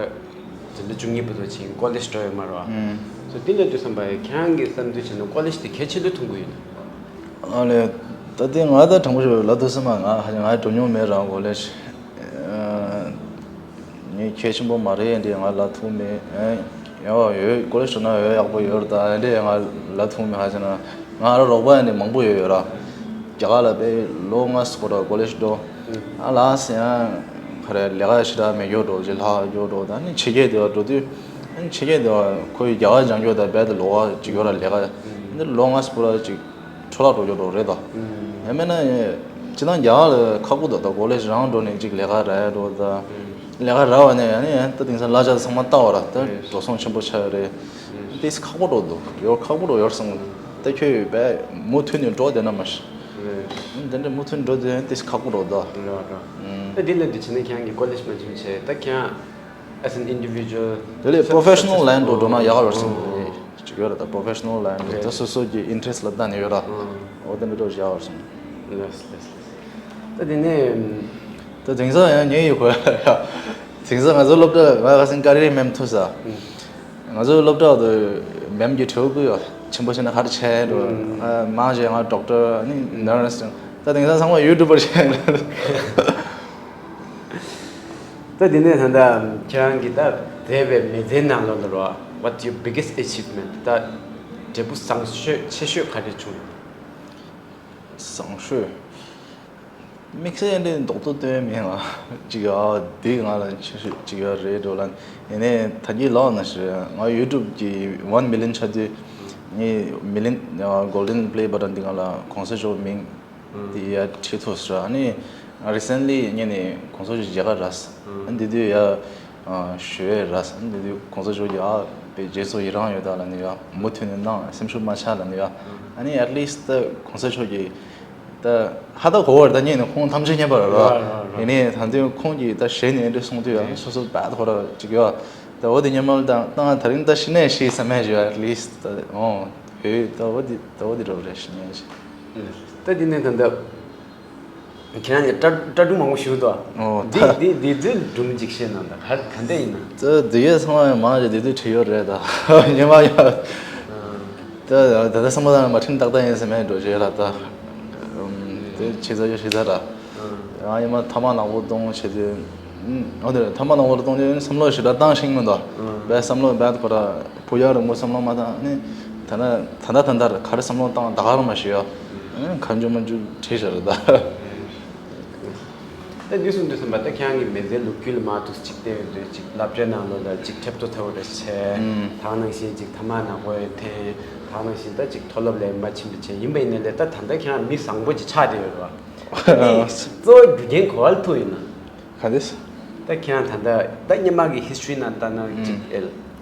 དེ་འདྲ་བཅུ་གཉིས་བར་དུ་ཕྱིན་ཀོ་ལེཇ་འགྲོ་ཡོད་མ་རེད་བ། ཨུམ། སོ་འདི་ལ་དུས་བསམ་པ་ཁྱེད་རང་གི་བསམ་ཚུལ་བྱས་ན་ཀོ་ལེཇ་དེ་གལ་ཆེ་ལོས་མཐོང་གི་ཡོད་ན། ཨ་ལས། ད་དེ་ང་ད་དྲང་པོ་ཞུ་ལ་དུས་བསམ་པ་ང་ཧ་ཅང་ང་འགྲོ་མྱོང་མེད་རང་ཀོ་ལེཇ། ངས་གལ་ཆེན་པོ་མ་རེད་འདི་ང་ལ་ཐུག་མེད། ཡང་ཡོད་ཀོ་ལེཇ་འགྲོ་ན་ཡོད་ཡག་པོ་ཡོད་རེད་ད་འདི་ང་ལ་ཐུག་མེད་ཧ་ཅང་ང་ར་རོགས་པ་འདི་མང་པོ་ཡོད་ཡོད་ར། རྒྱ་གར་ལ་དཔེ་ལོ་ལྔ་སྐོར་ར་ཀོ་ལེཇ་འགྲོ། ཨ་ལགས་ཡང་ག་རེ་ལས་ཀ་ཞེ་དྲག་མེད་རྒྱུ་འགྲོ་ཅི་ལྷག་རྒྱུ་འགྲོ་ད་ནི་ཕྱི་རྒྱལ་དེ་བ་འགྲོ་དུས་ཨ་ནི་ཕྱི་རྒྱལ་དེ་བ་ཁོ་ཡི་རྒྱ་གར་སྦྱང་རྒྱུ་ད་རྦད་དེ་ལོ་ག་ཅིག་ཡོད་ར་ལས་ཀ་འདི་ལོ་ལྔ་སྐོར་ར་ཅིག་འཕྲོ་བརླག་འགྲོ་རྒྱུ་འགྲོ་རེད་ད། ཡང་མིན་ན་སྤྱིར་བཏང་རྒྱ་གར་ལ་ཁག་པོ་འདུག་ད་ཀོ་ལེཇ་རང་འགྲོ་ནས་ཅིག་ལས་ཀ་རག་ཡ་འགྲོ་ད། ལས་ཀ་རག་པ་ནས་ཡང་ནས་ད་དེང་སང་གླ་ཆ་ཚང་མ་བཏང་བ་ར་ད་འགྲོ་སོང་ཆེན་པོ་ཆགས་ཡོད་རེད། ཏིས་ཁག་པོ་འགྲོ་འདུག་ཡོད་ཁག་པོ་འགྲོ་ཡོད་སོང་། ད་ཁྱོད་ཡོད་པས་མུ་མཐུད་ནས་འགྲོ་བསྡད་ན་མ་ཤི། དེ་འདྲ་མུ་མཐུད་འགྲོ་བསྡད་ན་ཏིས་ཁག་པོ་འགྲོ་འདུག་ད་འདི་ལས་འདི་བྱས་ན་ཁྱེད་རང་གི་ཀོ་ལེཇ་མ་ཕྱིན་བྱས་ད་ཁྱེད་རང་as an individual དེ་ལས་པོ་རོ་ཕེ་ཤི་ནལ་ལའིན་དུ་འགྲོ་ན་ཡག་ཡོད་སོང་། ཅིག་ཡོད་རེད་ད་པོ་རོ་ཕེ་ཤི་ནལ་ལའིན་དུ་ད་སོ་སོ་གི་ཨིན་ཊི་རེ་སི་ལ་བལྟས་ནས་ཡོད་ར། འོ་དེ་འདྲ་འགྲོ་ཡག་ཡོད་སོང་། ལགས་ལགས་ལགས། ད་དེ་ནས་ད་དེང་སང་ཡང་ཉེ་ཡོད་གོ་ཡ། དེང་སང་ང་ཚོ་སློབ་གྲྭ་ང་ཁ་སང་ཀ་རེ་མེམ་ཐུག་ས། ང་ཚོ་སློབ་གྲྭ་དུ་མེམ་གྱི་དྲི་བ་བསྐུར་ཡོད་ཆེན་པོ་ཆེ་ན་ཧར་ཆེ་འགྲོ། མང་ཆེ་ང་ཌོག་ཊར་ནི་ནར་སི་ད་དེང་སང་ཚང་མ་ཡུ་ཊུབ་པར་ཆགས་འགྲོ། ད་དེ་ནས་ད་ལྟ་ཁྱེད་རང་གི་ད་འདས་པའི་མི་ཚེའི་ནང་ལོགས་ལ་རོ། What's your biggest achievement? ད་འབྲས་བུ་བཟང་ཤོས་ཆེ་ཤོས་ག་རེ་བྱུང་ཡོད། བཟང་ཤོས། དམིགས་བསལ་འདི་རྡོག་ཏུ་སྟོན་མེད་ང་། ཅིག་ཨ་འདི་ང་ལ་ཆེ་ཤོས་ཅིག་ཡོད་རེད་འགྲོ་ལ། ཡིན་ནའི་ད་གིན་ལོག་ན་ཞེ་ང་ཡུ་ཊུབ་གི་ཝན་མི་ལི་ཡན་ཆགས་དུས་ངས་མི་ལི་ཡན་གོལ་ཌེན་པི་ལེ་བ་ཊན་འདི་ང་ལ་གོང་ས་མཆོག་མིང་འདི་ཡ་བྲིས་ཐུབ་ཟེར། ཨ་ནི་རི་སེན་ལི་ངས་ནི་གོང་ས་མཆོག་མཇལ་ཁ་རག་ཟེར། ཨ་ནི་འདི་དུས་ཡ་ཞུ་ཡས་རག་ཟེར། ཨ་ནི་འདི་དུས་གོང་ས་མཆོག་གི་ཨ་པའི་རྗེས་སུ་ཡི་རང་ཡོད་ད་ལ་ནི་ཡ་མུ་མཐུད་ནས་གནང་སེམས་ཤུགས་མ་ཆག་ལ་ནི་ཡ། ཨ་ནི་ཨེཊ་ལིསི་ཊི་གོང་ས་མཆོག་གི་ད་ཧ་ད་གོ་བར་ད་ཉིད་ནས་ཁོང་ཐམས་ཅད་མཉེས་པ་རེད་ར། ཡིན་ནའི་ད་དུང་ཁོང་གིས་ད་ཞལ་ནས་འདྲ་གསུངས་དུས་ཡང་སོ་སོ་བད་ཐོ་ར་ཅིག་ཡོད། ད་འོ་དེ་ཉམས་མྱོང་ད་ད་ང་ད་རིང་ད་ཤི་ནས་ཤི་བསམ་མེད་ཞུ་ཨེཊ་ལིསི་ཊི་ད་འོ་བོད་ད་འོ་དེ་ད་འོ་དེ་འདྲ་རེད་ཤི་ནས་ཤི། ད་དེ་ནས་ད་ད་ཁྱེད་རང་གིས་སྐྲ་སྐྲ་གྲུ་མང་པོ་ཞུ་དོ། འོ་ད་འདི་འདི་འདི་ཚོའི་སྒྲུང་ཅིག་བཤད་ན་ད་ག་ག་འདྲ་ཡིན་ན། ད་འདི་གས་ཚང་མ་མང་ཆེ་འདི་དུས་བྲིས་ཡོད་རེད་ད་ཉི་མ་ཡ། ད་ད་ལྟ་བསམ་བློ་བཏང་ན་མ་ཕྲན་ཏག་ཏག་ཡིན་ཟེར་མེད་འགྲོ་བྱེད་ལ་ད། དེ་བྱེད་ས་ཡོད་བྱེད་ས་ར། ང་ཡི་མ་ཐ་མག་ནག་པོ་གཏོང་བྱེད་དུས། ཨོ་དེ་ཐ་མག་ནག་པོ་གཏོང་དུས་བསམ་བློ་ཞེ་དྲག་བཏང་ཤེས་མི་འདུག་བས་བསམ་བློ་བས་ཁོ་ར་ཕུ་ཡ་རིང་པོ་བསམ་བློ་མ་བཏང་ནི། ད་ན་ད་ད་ད་ད་ག་རེ་བསམ་བློ་བཏང་ད་ག་རེ་མ་ཤེས་ཡ། གང་བྱུང་མ་བྱུང་བྲིས་བཞག་རེད་ད། ད་འདི་གསུང་དུས་ཙམ་པ་ད་ཁྱེད་རང་གི་མི་ཚེའི་ལོ་རྒྱུས་ལ་མར་ཐུག་ཅིག་བལྟས་ཡོང་དུས་ཅིག་སློབ་གྲྭའི་ནང་ལོགས་ལ་ཅིག་ཁྲབ་ཏོ་ཐོབ་རེ་བྱས། ད་ག་ནང་བཞིན་ཅིག་ཐ་མག་ནག་པོ་ཡོད་འཐེན། ད་ག་ནང་བཞིན་ད་ཅིག་མཐོ་སློབ་ལ་མ་ཕྱིན་པ་བྱས་ཡིན་པ་ཡིན་ནའི་ལས་ད་ད་ལྟ་ཁྱེད་རང་མི་བཟང་པོ་ཅིག་ཆགས་བསྡད་ཡོད་རེད་བ། འདི་གཙོ་བོ་རྒྱུ་རྐྱེན་ག་བ་ལ་ཐུག་ཡོད་ན། ག་འདྲས། ད་ཁྱེད་རང་ད་ལྟ་ད་སྔོན་མ་གི་ཧི་སི་ཊོ་རི་ནང་ལྟ་ན་ཅིག་ཨེ་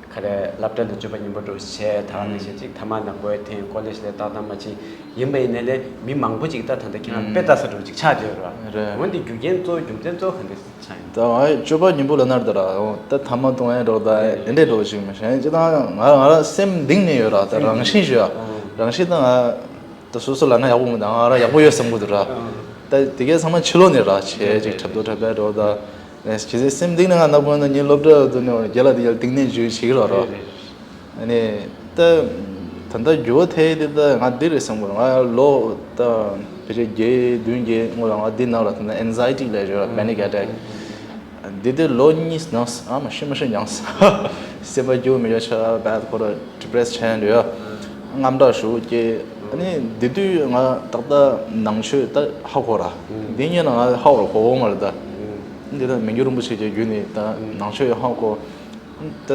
ག་རེ་སློབ་གྲྭ་ལ་སྤྱོད་པ་ཉམས་པོ་འགྲོ་བྱས་ད་ག་ནང་བཞིན་ཅིག་ཐ་མག་ནག་པོ་ཡོད་འཐེན་ཀོ་ལེཇ་ལ་ཏག་ཏག་མ་ཕྱིན་ཡིན་པ་ཡིན་ནའི་ལས་མི་མང་པོ་ཅིག་ད་ད་ལྟ་ཁྱེད་རང་དཔེ་ལྟ་ས་འགྲོ་ཅིག་ཆགས་བསྡད་ཡོད་རེད་བ། རེད། འོན་ཏེ་རྒྱུ་རྐྱེན་གཙོ་བོ་རྒྱུ་མཚན་གཙོ་བོ་ག་འདྲས་ཆགས་ཡིན། ད་ང་སྤྱོད་པ་ཉམས་པོ་ལབ་ན་རེད་ད་ར་ད་ཐ་མག་གཏོང་ཡ་འགྲོ་ད་ཨེ་འདྲས་འགྲོ་ཅིག་མ་ཤེས་ཅི་ད་ང་ང་རང་སེམས་གཏིང་ནས་ཡོད་ར་ད་རང་བཞིན་ཞུ་ཡ་རང་བཞིན་ད་ང་། ད་སོ་སོ་ལབ་ན་ཡག་པོ་མི་འདུག་ང་རང་ཡག་པོ་ཡོད་བསམ་གི་འདུག་ར། ད་དེ་གས་ཚང་མ་ཕྱི་ལོགས་ནས་ར་བྱས་ཅིག་འཁྲབ་དོ་འཁྲབ་པའི་འགྲོ་ད། གལ་སྲིད་སེམས་གཏིང་ནས་ང་ནག་པོ་ཡིན་ན་ངའི་སློབ་གྲྭ་དུ་ནས་རྒྱ་ལ་དེ་ཡར་གཏིང་ནས་འཇུས་བྱེད་ཀྱི་རོགས་རོགས། ཨ་ནི་ད་ད་ལྟ་འགྱུར་བ་ཐེབས་དེ་ད་ང་འདི་རེད་བསམ་གི་རེད། ང་ལོ་ད་ཕལ་ཆེར་བརྒྱད་བདུན་བརྒྱད་སྔོན་ལ་ང་འདི་ནང་ལ་ད་ལྟ་ཨེན་ཛའི་ཊི་ལབ་ཡོད་ར་པེ་ནིག་ཨེ་ཊེག་འདི་དེ་ལོ་གཉིས་ནང་ཨ་མ་ཤི་མ་ཤི་མྱངས་སེམས་པ་སྐྱིད་པོ་མི་འདུག་ཆ་བད་ཁོ་ར་ཌི་པི་རེ་སི་ཆགས་འདུག་དངངས་སྐྲག་ཞེ་པོ་སྐྱེས། ཨ་ནི་དེ་དུས་ང་ཏག་ཏག་ནང་ཆོས་ད་ཧ་གོ་ར། དེ་སྔོན་ལ་ང་ཧ་གོ་ར་གོ་གོ་མ་རེད་ད། འདི་ད་མི་འགྱུར་རིན་པོ་ཆེ་གི་བརྒྱུད་ནས་ད་ནང་ཆོས་ཧ་གོ། ད་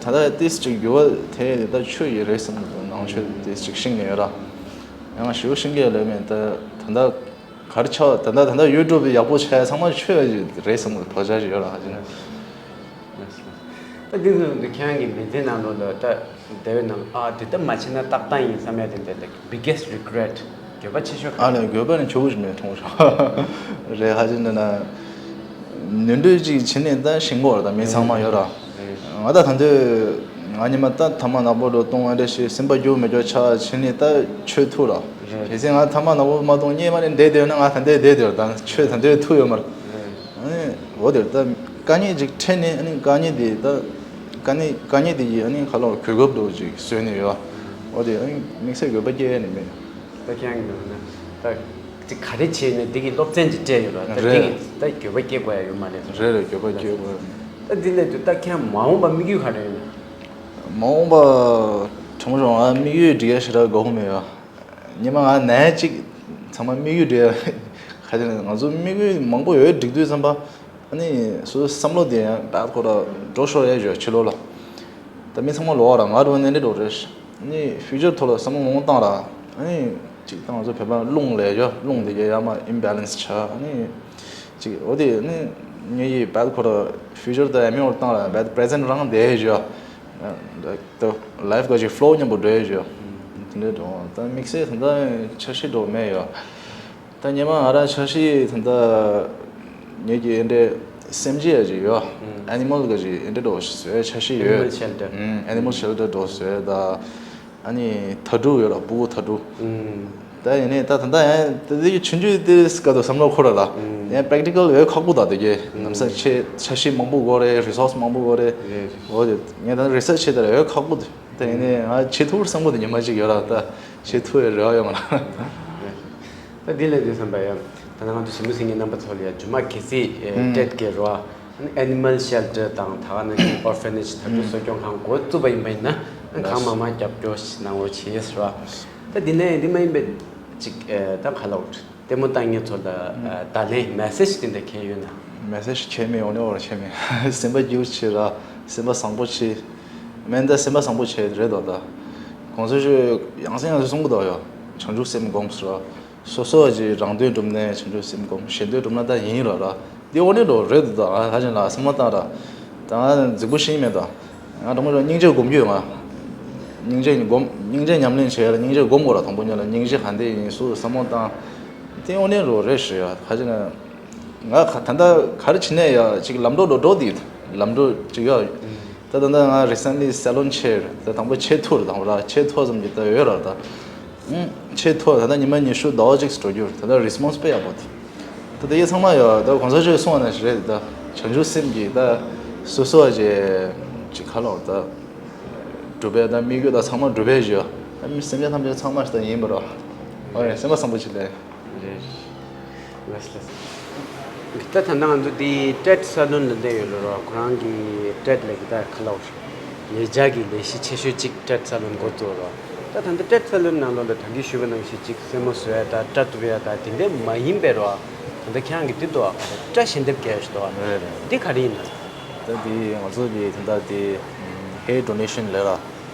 ད་ལྟ་ཏིས་ཅིག་འགྱུར་བ་ཐེབས་ཏེ་ད་ཆོས་ཡི་རེད་བསམ་གི་འདུག་ནང་ཆོས་ཏིས་ཅིག་ཤེས་ནས་ཡོད་ར། ཡང་ཞེ་པོ་ཤེས་ཀྱི་ལོས་མེད་ད་ད་ལྟ། གར་ཆགས་ད་ལྟ་ད་ལྟ་ཡུ་ཊུབ་ཡག་པོ་ཆགས་ཚང་མ་ཆོས་རེད་བསམ་གི་དོགས་འཆར་ཞིག་ཡོད་ར་ཧ་ཅང་། ད་འདི་ཚོ་འདི་ཁྱེད་རང་གི་མི་ཚེའི་ནང་ལོགས་ལ་ད་སྡེ་བའི་ནང་ཨ་འདི་ལྟ་མ་བྱས་ན་ཏག་ཏག་ཡིན་བསམ་ཡ་དེ་འདྲ་ད་biggest regret། འགྱོད་པ་ཆེ་ཤོས་ག་ཨ་ལས་འགྱོད་པ་ནི་ཆེ་བོ་ཞིག་མེད་མཐོང་ཤོག་རེད། ཧ་ཅང་འདི་ན་ནོར་འཁྲུལ་ཅིག་བྱས་ནས་ད་ཤེས་དགོས་རེད། ད་མི་ཚང་མ་ཡོད་ར། ང་ད་ད་འདོད་ང་ཉི་མ་ད་ཐ་མག་ནག་པོ་འགྲོ་གཏོང་བ་འདྲ་ཞིག་སེམས་པ་སྐྱོ་མི་སྐྱོ་ཆགས་བྱས་ནས་ད་ཆོས་ཐུག་ར། རེད། གལ་སྲིད་ང་ཐ་མག་ནག་པོ་མ་གཏོང་སྔོན་མ་ནས་བསྡད་བསྡད་ན་ང་ད་འདོད་བསྡད་བསྡད་ར། ད་ཆོས་ད་འདོད་ཐུག་ཡོད་མ་རེད། རེད། ཨ་ནི་འོ་དེར་ད་དཀའ་ངལ་ཅིག་འཕྲད་ནས་ཨ་ནི་དཀའ་ངལ་དེ་ད་དཀའ་ངལ་དཀའ་ངལ་དེ་ཡིས་ཨ་ནི་ཁ་ལོ་གོ་སྐབས་འདྲ་ཅིག་བཟོས་ནས་ཡོད། འོ་དེ་ཨ་ནི་དམིགས་བསལ་འགྱོད་པ་སྐྱེ་ཡ་ནི་མེད། ད་ཁྱེད་རང་གི་ནང་ན་ད་ཅིག་ག་རེ་བྱས་ནས་འདི་གི་སློབ་ཚན་ཅིག་སྤྲད་ཡོད་ལ་ད་རེད། འདི་གི་ད་འགྱོད་པ་སྐྱེ་དགོས་ཡ་ཡོད་མ་རེད། རེད་རེད། འགྱོད་པ་སྐྱེ་དགོས་ཡ་མེད། ད་འདི་ལས་དུ་ད་ཁྱེད་རང་མ་འོངས་པ་དམིགས་ཡུལ་ག་རེ་ཡོད་ན། མ་འོངས་པ་དྲང་པོ་རང་ཨ་དམིགས་ཡུལ་འགྲིག་ཡ་ཞེ་དྲག་དགོས་མཁོ་མེད་ཡ། སྔོན་མ་ང་ནས་ཅིག་ཚང་མ་དམིགས་ཡུལ་འགྲིག་ཡ་ག་རེ་ང་ཚོ་དམིགས་ཡུལ་མང་པོ་ཡོད་འགྲིག་དུས་ཙམ་པ། ཨ་ནི་སོ་སོའི་བསམ་བློ་དེ་ཡང་བད་ཁོ་ར་འགྲོ་ཤོར་ཡས་ཡོད་ཕྱི་ལོགས་ལ། ད་མི་ཚང་མ་ལོག་ར་ང་རུ་ནས་འདྲ་འགྲོ་རེད། ཨ་ནི་ཕིའུ་ཅར་ཐོག་ལ་བསམ་བློ་མང་བཏང་ར། ཨ་ནི་ཅིག་ད་ང་ཚོ་བོད་པ་རླུང་ལས་ཡོད་རླུང་དེ་གས་ཡར་མར་ཨིམ་བེ་ལེན་སི་ཆགས། ཨ་ནི་ཅིག་འོ་དེ་ཨ་ནི་ངེད་ཀྱིས་བད་ཁོ་ར་ཕིའུ་ཅར་ད་ཨེ་མི་འོར་བཏང་ར་བད་པི་རེ་ཛེན་ཊི་རང་དེ་ཡོད། ད་ལའིཕ་ག་ཅིག་ཕི་ལོ་མཉམ་པོ་འགྲོ་ཡས་ཡོད། དེ་འདྲ་འགྲོ་ད་དམིགས་བསལ་ད་ལྟ་འཆར་གཞི་འགྲོ་མེད་ཡོད། ད་སྔོན་མ་ང་རང་འཆར་གཞི་ད་ལྟ་ངེད་ཀྱི་ཨེ་འདྲའི་སེམས་ཅན་ཡ་ཅིག་ཡོད། ཨེ་ནི་མལ་ག་ཅིག་ཨེ་འདྲ་འགྲོ་བཟོས་འཆར་གཞི་ཡོད། Animal shelter། ཨེ་ནི་མལ་ཤེལ་ཊར་འགྲོ་བཟོས་ད། ཨ་ནི་ཐ་གྲུ་ཡོད་ར་སྤུ་གུ་ཐ་གྲུ། ད་ཡིན་ནའི་ད་ད་ལྟ་ཡང་ད་དེ་ཆུང་ཆུང་དེ་སྐབས་དུ་བསམ་བློ་འཁོར་ར་ལ། ཡང་པེག་ཊི་ཀལ་ཡོད་ཁག་པོ་ད་དེ་གས་ནམ་ས་ཆེ་འཆར་གཞི་མང་པོ་དགོས་རེད། རི་སོར་སི་མང་པོ་དགོས་རེད། འོ་དེ་ངས་ད་རི་སར་ཆི་བྱེད་ད་ཡོད་ཁག་པོ་དེ། ད་ཡིན་ནའི་ང་བྱེད་ཐུབ་བསམ་གི་འདུག་ཉི་མ་གཅིག་ཡོད་ར་ད་བྱེད་ཐུབ་ཡ་རེ་བ་ཡོད་མ་ར། ད་འདི་ལས་དུས་བསམ་པ་ཡ། ད་ནང་དུ་ཞིམ་པོ་སེང་གེ་རྣམ་པ་ཚོ་ལ་ཡ་ཇུ་མ་གལ་སྲིད་ཨེ་ཨུམ་སྤྲད་དགོས་རོ། ཨ་ནི་ཨེ་ནི་མལ་ཤེལ་ཊར་དང་ད་ག་ནང་བཞིན་ཨོར་ཕེ་ནེཇ་དང་དུ་གསོ་སྐྱོང་ཁང་འགོ་བཙུགས་པ་ཡིན་པ་ཡིན་ན་ཨ་ནི་གང་མང་མང་རྒྱབ་སྐྱོར་གནང་རོགས་བྱེད་ཟེར་བ། ད་འདི་ནས་འདི་མ་ཡིན་པའི་ཅིག་ཨེ་ད་ག་ལ་འོར་ལྟད་མོ་ལྟ་མཁན་ཚོ་ལ་ཨ་བརྡ་ལན་མེ་སེཇ་དེ་འདྲ་མཁན་ཡོད་ན། མེ་སེཇ་ཁྱད་མེད་འོ་ནི་འོར་ཁྱད་མེད་སེམས་པ་སྐྱིད་པོ་བྱེད་ར་སེམས་པ་བཟང་པོ་བྱེད། མེན་ད་སེམས་པ་བཟང་པོ་བྱས་རེད་དོ་ད། གོང་ས་མཆོག་ཡང་སེང་ཡང་སེང་གསུང་གི་འདུག་ཡ། བྱང་ཆུབ་སེམས་སྒོམ་ཟེར་ར། སོ་སོ་ཅིག་རང་དོན་སྒྲུབ་ནས་བྱང་ཆུབ་སེམས་སྒོམ་གཞན་དོན་སྒྲུབ་ན་ད་ཡིན་ར་ར། འདི་འོ་ནི་འགྲོ་རེད་དོ་ད་ང་ཧ་ཅང་ལ་བསམ་བློ་བཏང་ར། ད་ང་རྫིག་པོ་ཞིག་མེད་ད། ང་དྲང་མོ་ར་སྙིང་རྗེ་སྒོམ་རྒྱུ་ཡོད་ང་། སྙིང་རྗེ་སྒོམ་སྙིང་རྗེ་ཉམས་ལེན་བྱས་ལ་སྙིང་རྗེ་སྒོམ་དགོས་ར་དང་པོ་ཉིད་ལ་སྙིང་རྗེ་ག་འདྲ་ཡིན་སུ་བསམ་བློ་བཏང་། འདི་འོ་ནི་འགྲོ་རེད་ཞུ་ཡ་ཧ་ཅང་ལ། ང་ག་ད་ལྟ་ག་རེ་བྱེད་ནས་ཡ་ཅིག་ལམ་འགྲོ་འགྲོ་འགྲོ་དེ་ལམ་འགྲོ་ཅིག་ཡ། ད་ད་ལྟ་ང་recently salon chair ད་དང་པོ་ཆེ་ཐུར་དང་པོ་ར་ཆེ་ཐོ་ཙམ་གྱི་ད་ཡོད་ར་ད། ཨུམ་ཆེ་ཐོ་ད་ལྟ་ཉི་མ་ཉི་ཤུ་ཟླ་བ་གཅིག་འགྲོ་རྒྱུར་ད་ལྟ་response དཔེ་ཡག་པོ་དེ། ད་ད་ཡ་ཚང་མ་ཡ་ད་གོང་ས་མཆོག་གསུངས་པ་ནང་བཞིན་རེད་ད་བྱང་ཆུབ་སེམས་ཀྱི་ད་སོ་སོ་ཅིག་ཅིག་ཁ་ལོག་ད་སྒྲུབ་པའི་ད་དམིགས་ཡུལ་ད་ཚང་མ་སྒྲུབ་པའི་ཞུ་ཡ་ད་མི་སེམས་ཅན་ཐམས་ཅད་ཚང་མ་ཞིག་ད་ཡིན་པ་ར་ཨོ་ཡ་སེམས་པ་བཟང་པོ་ཅིག་ལས། རེད། ལགས་སོ་ལགས་སོ། ད་ད་ལྟ་ང་ཚོ་འདི་ཏྲེད་སཱ་ལུན་ལ་བསྡད་ཡོད་ལ་རོ་ཁོ་རང་གི་ཏྲེད་ལ་གི་ད་ཁ་ལོ་ལས་བྱ་གི་ལས་གཞི་ཆེ་ཤོས་གཅིག་ཏྲེད་སཱ་ལུན་འགོ་བཙུགས་རོ། ད་ད་ལྟ་ཏྲེད་སཱ་ལུན་ནང་ལོགས་ལ་ད་གིན་ཞུས་པ་ནང་བཞིན་གཅིག་སེན་མོ་བཟོ་ཡ་ད་སྐྲ་གཏུབ་ཡ་ད་དེ་འདྲས་མ་ཡིན་པའི་རོ། ད་ལྟ་ཁྱེད་རང་གི་འདི་འདུག་ཨ་སྐྲ་ཞལ་འདེབས་རྒྱག་ཡ་ཞིག་འདུག་ཨ། རེད་རེད། འདི་ག་རེ་ཡིན་ན། ད་འདི་ང་ཚོ་གི་ད་ལྟ་འདི་hair donation ལས་ར།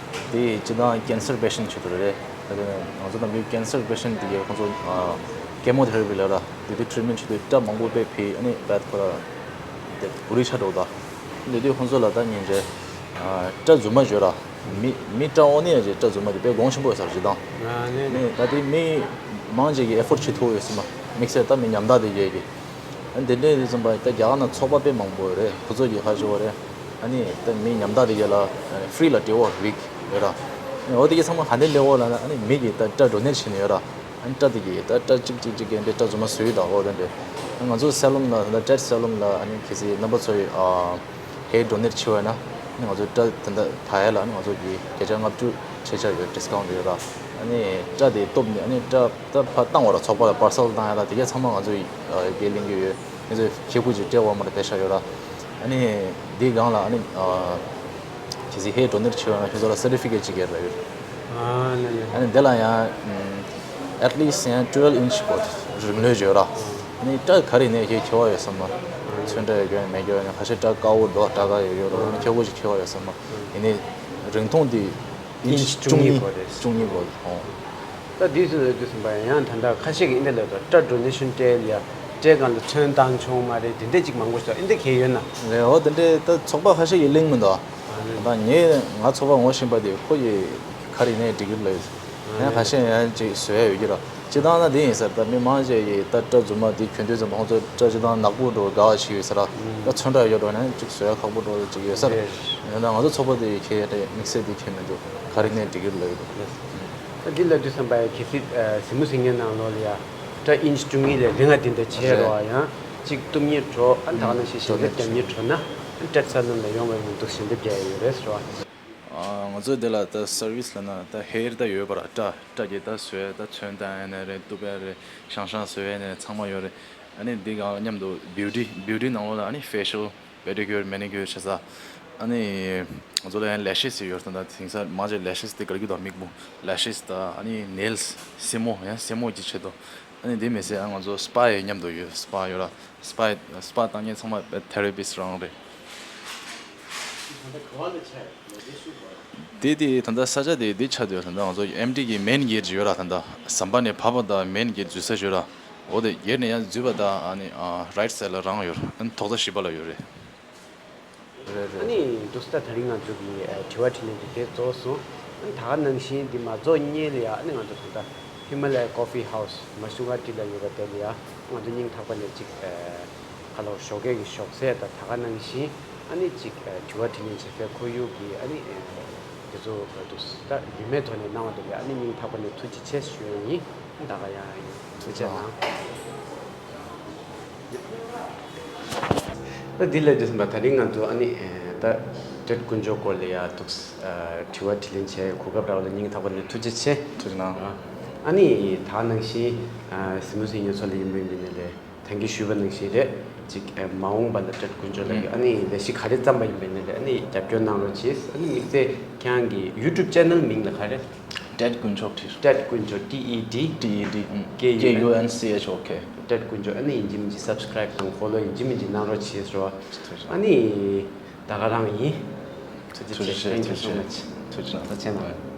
དེ་སྤྱི་བཏང་cancer patient ཆེད་དུ་རེད། ད་དེ་ང་ཚོ་ནམ་རྒྱུན་cancer patient དེ་གའི་ཁོང་ཚོ་chemotherapy ལབ་ར་དེ་དུས་treatment ཆེད་དུ་སྐྲ་མང་པོ་དཔེ་ཕུད་ཨ་ནི་བད་ཁོ་ར་དེ་བུ་རི་ཆ་འགྲོ་ད། དེ་དུས་ཁོང་ཚོ་ལ་ད་ཉིན་རེ་སྐྲ་རྫུན་མ་བརྗོད་ར་མི་མི་སྐྲ་འོ་ནི་ཡ་ཅེ་སྐྲ་རྫུན་མ་དེ་དཔེ་གོང་ཆེན་པོ་ཡོད་ས་རེད་ད། ཨ་ནི་ནི་ད་དེ་མི་མང་ཅིག་གི་effort ཆེ་ཐུག་ཡོད་སྲིད་མ་དམིགས་བསལ་ད་མི་ཉམ་ཐག་དེ་གའི་གི་ཨ་ནི་དེ་འདྲའི་རིགས་ཙམ་པ་ད་རྒྱ་གར་ནང་ཚོགས་པ་དཔེ་མང་པོ་ཡོད་རེད། ཁོ་ཚོ་གི་ཧ་ཅོ་བ་རེད། ཨ་ནི་ད་མི་ཉམ་ཐག་དེ་ག་ལ་ཧྥི་རི་ལ་སྤྲད་འོ་ཝིག་ཡོད་ར། ཨ་ནི་འོ་དེ་གི་ཚང་མ་ག་འདྲ་སླེབས་འོ་ལབ་ན་ཨ་ནི་མི་གི་ད་སྐྲ་ཌོ་ནེཊ་བྱས་ནས་ཡོད་ར། ཨ་ནི་སྐྲ་དེ་གི་ད་སྐྲ་གཅིག་གཅིག་གཅིག་གི་འདྲ་སྐྲ་རྫུན་མ་བཟོས་ཡོད་ད་འོ་དེ་འདྲ། ཨ་ང་ཚོ་སེ་ལུན་ལ་ད་ཏྲེད་སེ་ལུན་ལ་ཨ་ནི་གལ་སྲིད་རྣམ་པ་ཚོ་ཡི་ཨ། ཧེར་ཌོ་ནེཊ་བྱས་པ་ཡིན་ན་ང་ཚོ་སྐྲ་དེ་འདྲ་ཕར་ཡ་ལ་ང་ཚོ་གི་བརྒྱ་ཆ་ལྔ་བཅུ་ཆད་ཆ་ཡོད་ཌི་སི་ཀའུན་ཊི་ཡོད་ར། ཨ་ནི་སྐྲ་དེ་གཏུབ་ནས་ཨ་ནི་སྐྲ་ད་ཕར་བཏང་བ་ར་ཚོགས་པ་ལ་པར་སལ་བཏང་ཡ་ལ་དེ་གས་ཚང་མ་ང་ཚོ་ཡི་ཨ་གི་ལེན་གྱི་ཡོད། ང་ཚོ་ཁྱེད་ཁུ་ཅིག་སྤྲད་འོ་མ་ར་དེ་ཤ་ཡོད་ར། ཨ་ནི་དེའི་སྒང་ལ་ཨ་ནི་ཨ་གལ་སྲིད་ཧེར་ཌོ་ནེཊ་བྱས་པ་ཡིན་ན་ཁྱོད་ཚོ་ལ་སར་ཊི་ཕི་ཀེཊ་ཅིག་ཡོད་ར་ཡོད། ཨ་ནི་ནི་ཨ་ནི་དེ་ལ་ཡང་at least ཡང་twelve inch གོ་རིང་ལོས་ཡོད་ར། ཨ་ནི་སྐྲ་ག་རེ་ནས་ཁྱེད་ཁྱེད་བ་ཡོད་བསམ་ན། ཚོན་ཁྲ་ཡོད་ཀྱི་ཡོད་མེད་ཀྱི་ཡོད་ན་ཁ་ཤས་སྐྲ་དཀར་པོ་འདུག་སྐྲ་དཀར་ཡོད་ཡོད་ར་ཨ་ནི་ཁྱེད་ཁོ་ཅིག་ཁྱེད་བ་ཡོད་བསམ་ན། ཡིན་ནའི་རིང་ཐུང་དེ་ཨིན་ཅི་ཨིན་ཅི་བཅུ་གཉིས་བཅུ་གཉིས་གོ་རེད། བཅུ་གཉིས་གོ་ཨོ། ད་དུས་སུ་ལ་དུས་སུ་བ་ཡང་ད་ལྟ་ཁ་ཤས་ཀྱིས་ཨིན་དེ་ལ་ད་སྐྲ་ཌོ་ནེ་ཤན་སྤྲད་ལ་ཡ་སྤྲད་གང་ལ་ཚོན་བཏང་ཆོག་མ་རེད་དེ་འདྲས་ཅིག་མང་པོ་ཞིག་ཨིན་དེ་གས་ཡོད་ན། རེད་འོ་དེ་འདྲས་ད་ཚོགས་པ་ཁ་ཤས་ཀྱིས་གླེང་མི་འདུག་ད་ངས་ང་ཚོ་པ་ངོ་ཤེས་པ་དེ་ཁོ་ཡི་ག་རེ་ནས་འགྲིག་གི་ལ་ཡོད། ཡང་ཁ་ཤས་ཡང་ཅིག་བཟོ་ཡ་ཡོད་ཀྱི་ར། སྤྱི་བཏང་ན་དེ་ཡིན་ཟེར། ད་མི་མང་ཆེ་ཡི་ད་སྐྲ་རྫུན་མ་དེ་གྱོན་དུས་ཙམ་པ་ཁོང་ཚོ་སྐྲ་སྤྱི་བཏང་ནག་པོ་འགྲོ་དགའ་བ་ཞིག་ཡོད་ཟེར་ར། ད་ཚོན་ཁྲ་ཡོད་འགྲོ་ན་ཅིག་བཟོ་ཡ་ཁག་པོ་འགྲོ་ཅིག་ཡོད་ཟེར། ཡང་ད་ང་ཚོ་ཚོགས་པ་དེ་ཡི་ཁྱེད་དེ་དམིགས་བསལ་དེ་ཁྱེད་མི་འདུག་ག་རེ་ནས་འགྲིག་གི་ལ་ཡོད། ད་འདི་ལབ་དུས་ཙམ་པ་ཡ་གལ་སྲིད་ཨ་གཟིགས་མོ་གཟིགས་མཁན་ནང་ལོགས་ལ་ཡ་སྐྲ་ཨིན་ཅི་བཅུ་གཉིས་ལས་རིང་བ་དེ་འདྲ་བྱས་རོགས་ཡང་གཅིག་གཏུབ་སྙིང་བྲོ། ཨ་ད་ག་ནང་བཞིན་ཞལ་འདེབས་རྒྱབ་སྙིང་བྲོ་ན་ཨ་སྤྲད་ས་ལམ་ལ་ཡོང་བའི་མི་འདུག་ཞལ་འདེབས་རྒྱག་ཡ་ཡོད་རེད་ཟེར་བ། ཨ་ང་ཚོ་འདི་ལ་ད་སར་བིས་ལབ་ན་ད་ཧེར་ད་ཡོད་པ་ར། སྐྲ་སྐྲ་གི་ད་བཟོས་ད་ཚོན་ད་ཡ་ནས་རེད། གཏུབ་ཡ་རེད། ཤང་ཤང་བཟོས་ཡ་ནས་ཚང་མ་ཡོད་རེད། ཨ་ནི་འདི་ག་མཉམ་དུ་བིའུ་ཊི་བིའུ་ཊི་ནང་ལོགས་ལ་ཨ་ནི་ཕེ་ཤལ། པེ་ཌི་ཀིའུར་མེ་ནི་ཀིའུར་བྱེད་ས། ཨ་ནི་ང་ཚོ་ལ་ཡང་ལེ་ཤེས་ཡོད་ད། ད་དེང་སང་མང་ཆེ་ལེ་ཤེས་དེ་དགར་གྱི་འདུག་མིག་སྤུ་ལེ་ཤེས་ད། ཨ་ནི་ནེལ་སི་སེན་མོ་ཡང་སེན་མོ་གྱི་ཆེད་དུ། ཨ་ནི་དེ་མི་ཚད་ཨ་ང་ཚོ་སྤ་ཡི་མཉམ་དུ་ཡོད། སྤ་ཡོད་ར། སྤ་སྤ་བཏང་མཁན་ཚང་མ་ཐེ་ར་པིས་རང་རེད། དེ་དེ་ད་ལྟ་ས་ཆ་དེ་དེ་ཆགས་བསྡད་ཡོད། ད་ལྟ་ང་ཚོ་ཨེམ་ཊི་གི་མེན་གེ་ཊི་ཡོད་ར། ད་ལྟ་ཟམ་པ་ནས་བབས་པ་ད་མེན་གེ་ཊི་འཛུལ་ས་ཡོད་ར། འོ་དེ་སྒེར་ནས་ཡང་འཛུལ་བ་ད་ཨ་ནི་རའིཊ་སའིཌ་ལ་རང་ཡོད་ར། ཨ་ནི་ཐོག་མཐའ་བཞི་པ་ལ་ཡོད་རེད། རེད་རེད། ཨ་ནི་འདུག་སེ་ད་དེ་རིང་ང་ཚོ་གི་ཨ་དྲི་བ་དྲིས་ལན་དེ་དེ་རྫོགས་སོང་། ཨ་ནི་ད་ག་ནང་བཞིན་འདི་མ་རྫོགས་སྔོན་ལ་ཡ་ཨ་ནི་ང་ཚོ་ད་ལྟ་ཧི་མ་ལ་ཡ་ཀོ་ཕི་ཧའུ་སི་མ་ཤུ་ག་ཊི་ལ་ཡོད་པ་དེ་ལ་ཡ་ང་ཚོ་སྙིང་ཐག་པ་ནས་ཅིག་ཨ་ཁ་ལོ་ཞོགས་ཀས་ཀྱི་ཞོགས་ཟས་དང་ད་ག་ནང་བཞིན་ཨ་ནི་ཅིག་ཨ་དྲི་བ་དྲིས་ལན་བྱེད་སའི་ཁོར་ཡུག་གི་ཨ་ནི་ཨ་དེ་ཚོ་འདུག་སེ་ད་རིན་མེད་ཐོག་ནས་གནང་བ་དེ་ལ་ཡ་ཨ་ནི་སྙིང་ཐག་པ་ནས་ཐུགས་རྗེ་ཆེ་ཞུ་ཡ་ཡིན། ད་ག་ཡང་ཡིན། ཐུགས་རྗེ་གནང་། ད་འདི་ལས་དུས་ཙམ་པ་ད་རིང་ང་ཚོ་ཨ་ནི་ད་ཊེཌ་དཀོན་མཆོག་སྐོར་ལ་ཡ་འདུག་སེ་དྲི་བ་དྲིས་ལན་བྱས་གོ་སྐབས་རག་པ་ལ་སྙིང་ཐག་པ་ནས་ཐུགས་རྗེ་ཆེ། ཐུགས་རྗེ་གནང་། ཨ་ནི་ད་ག་ནང་བཞིན་གཟིགས་མོ་གཟིགས་མཁན་ཚོ་ལ་ཡིན་པའི་མི་ནས་ལས་ད་གིན་ཞུས་པ་ནང་བཞིན་རེད། ཅིག་མ་འོངས་པ་ལ་ཊེཌ་དཀོན་མཆོག་ལ་ཡ་ཨ་ནི་ལས་གཞི་ག་རེ་བརྩམས་པ་ཡིན་པའི་ནས་ལས་ཨ་ནི་རྒྱབ་སྐྱོར་གནང་རོགས་གྱིས། ཨ་ནི་དམིགས་བསལ་ཁྱེད་རང་གི་ཡུ་ཊུབ་ཆེ་ནལ་མིང་ལ་ག་རེ། ཊེཌ་དཀོན་མཆོག་བྲིས། ཊེཌ་དཀོན་མཆོག་ཊི་ཨི་ཌི། ཊི་ཨི་ཌི། ཨུམ། ཀེ་ཡུ་ཨེན་སི་ཨེཆ་ཨོ་ཁེ། ཊེཌ་དཀོན་མཆོག་ཨ་ནི་ཡིན་གཅིག་མིན་གཅིག་སབ་སི་ཀ་རའིབ་དང་ཕོ་ལོ་ཡིན་གཅིག་མིན་གཅིག་གནང་རོགས་བྱེད་ཟེར་བ། ཐུགས་རྗེ་ཆེ། ཨ་ནི་ད་ག་རང་ཡིན། ཐུགས་རྗེ་ཆེ། Thank you so much. ཐུགས་རྗེ་ཆེ། ཐུགས་རྗེ་གནང་།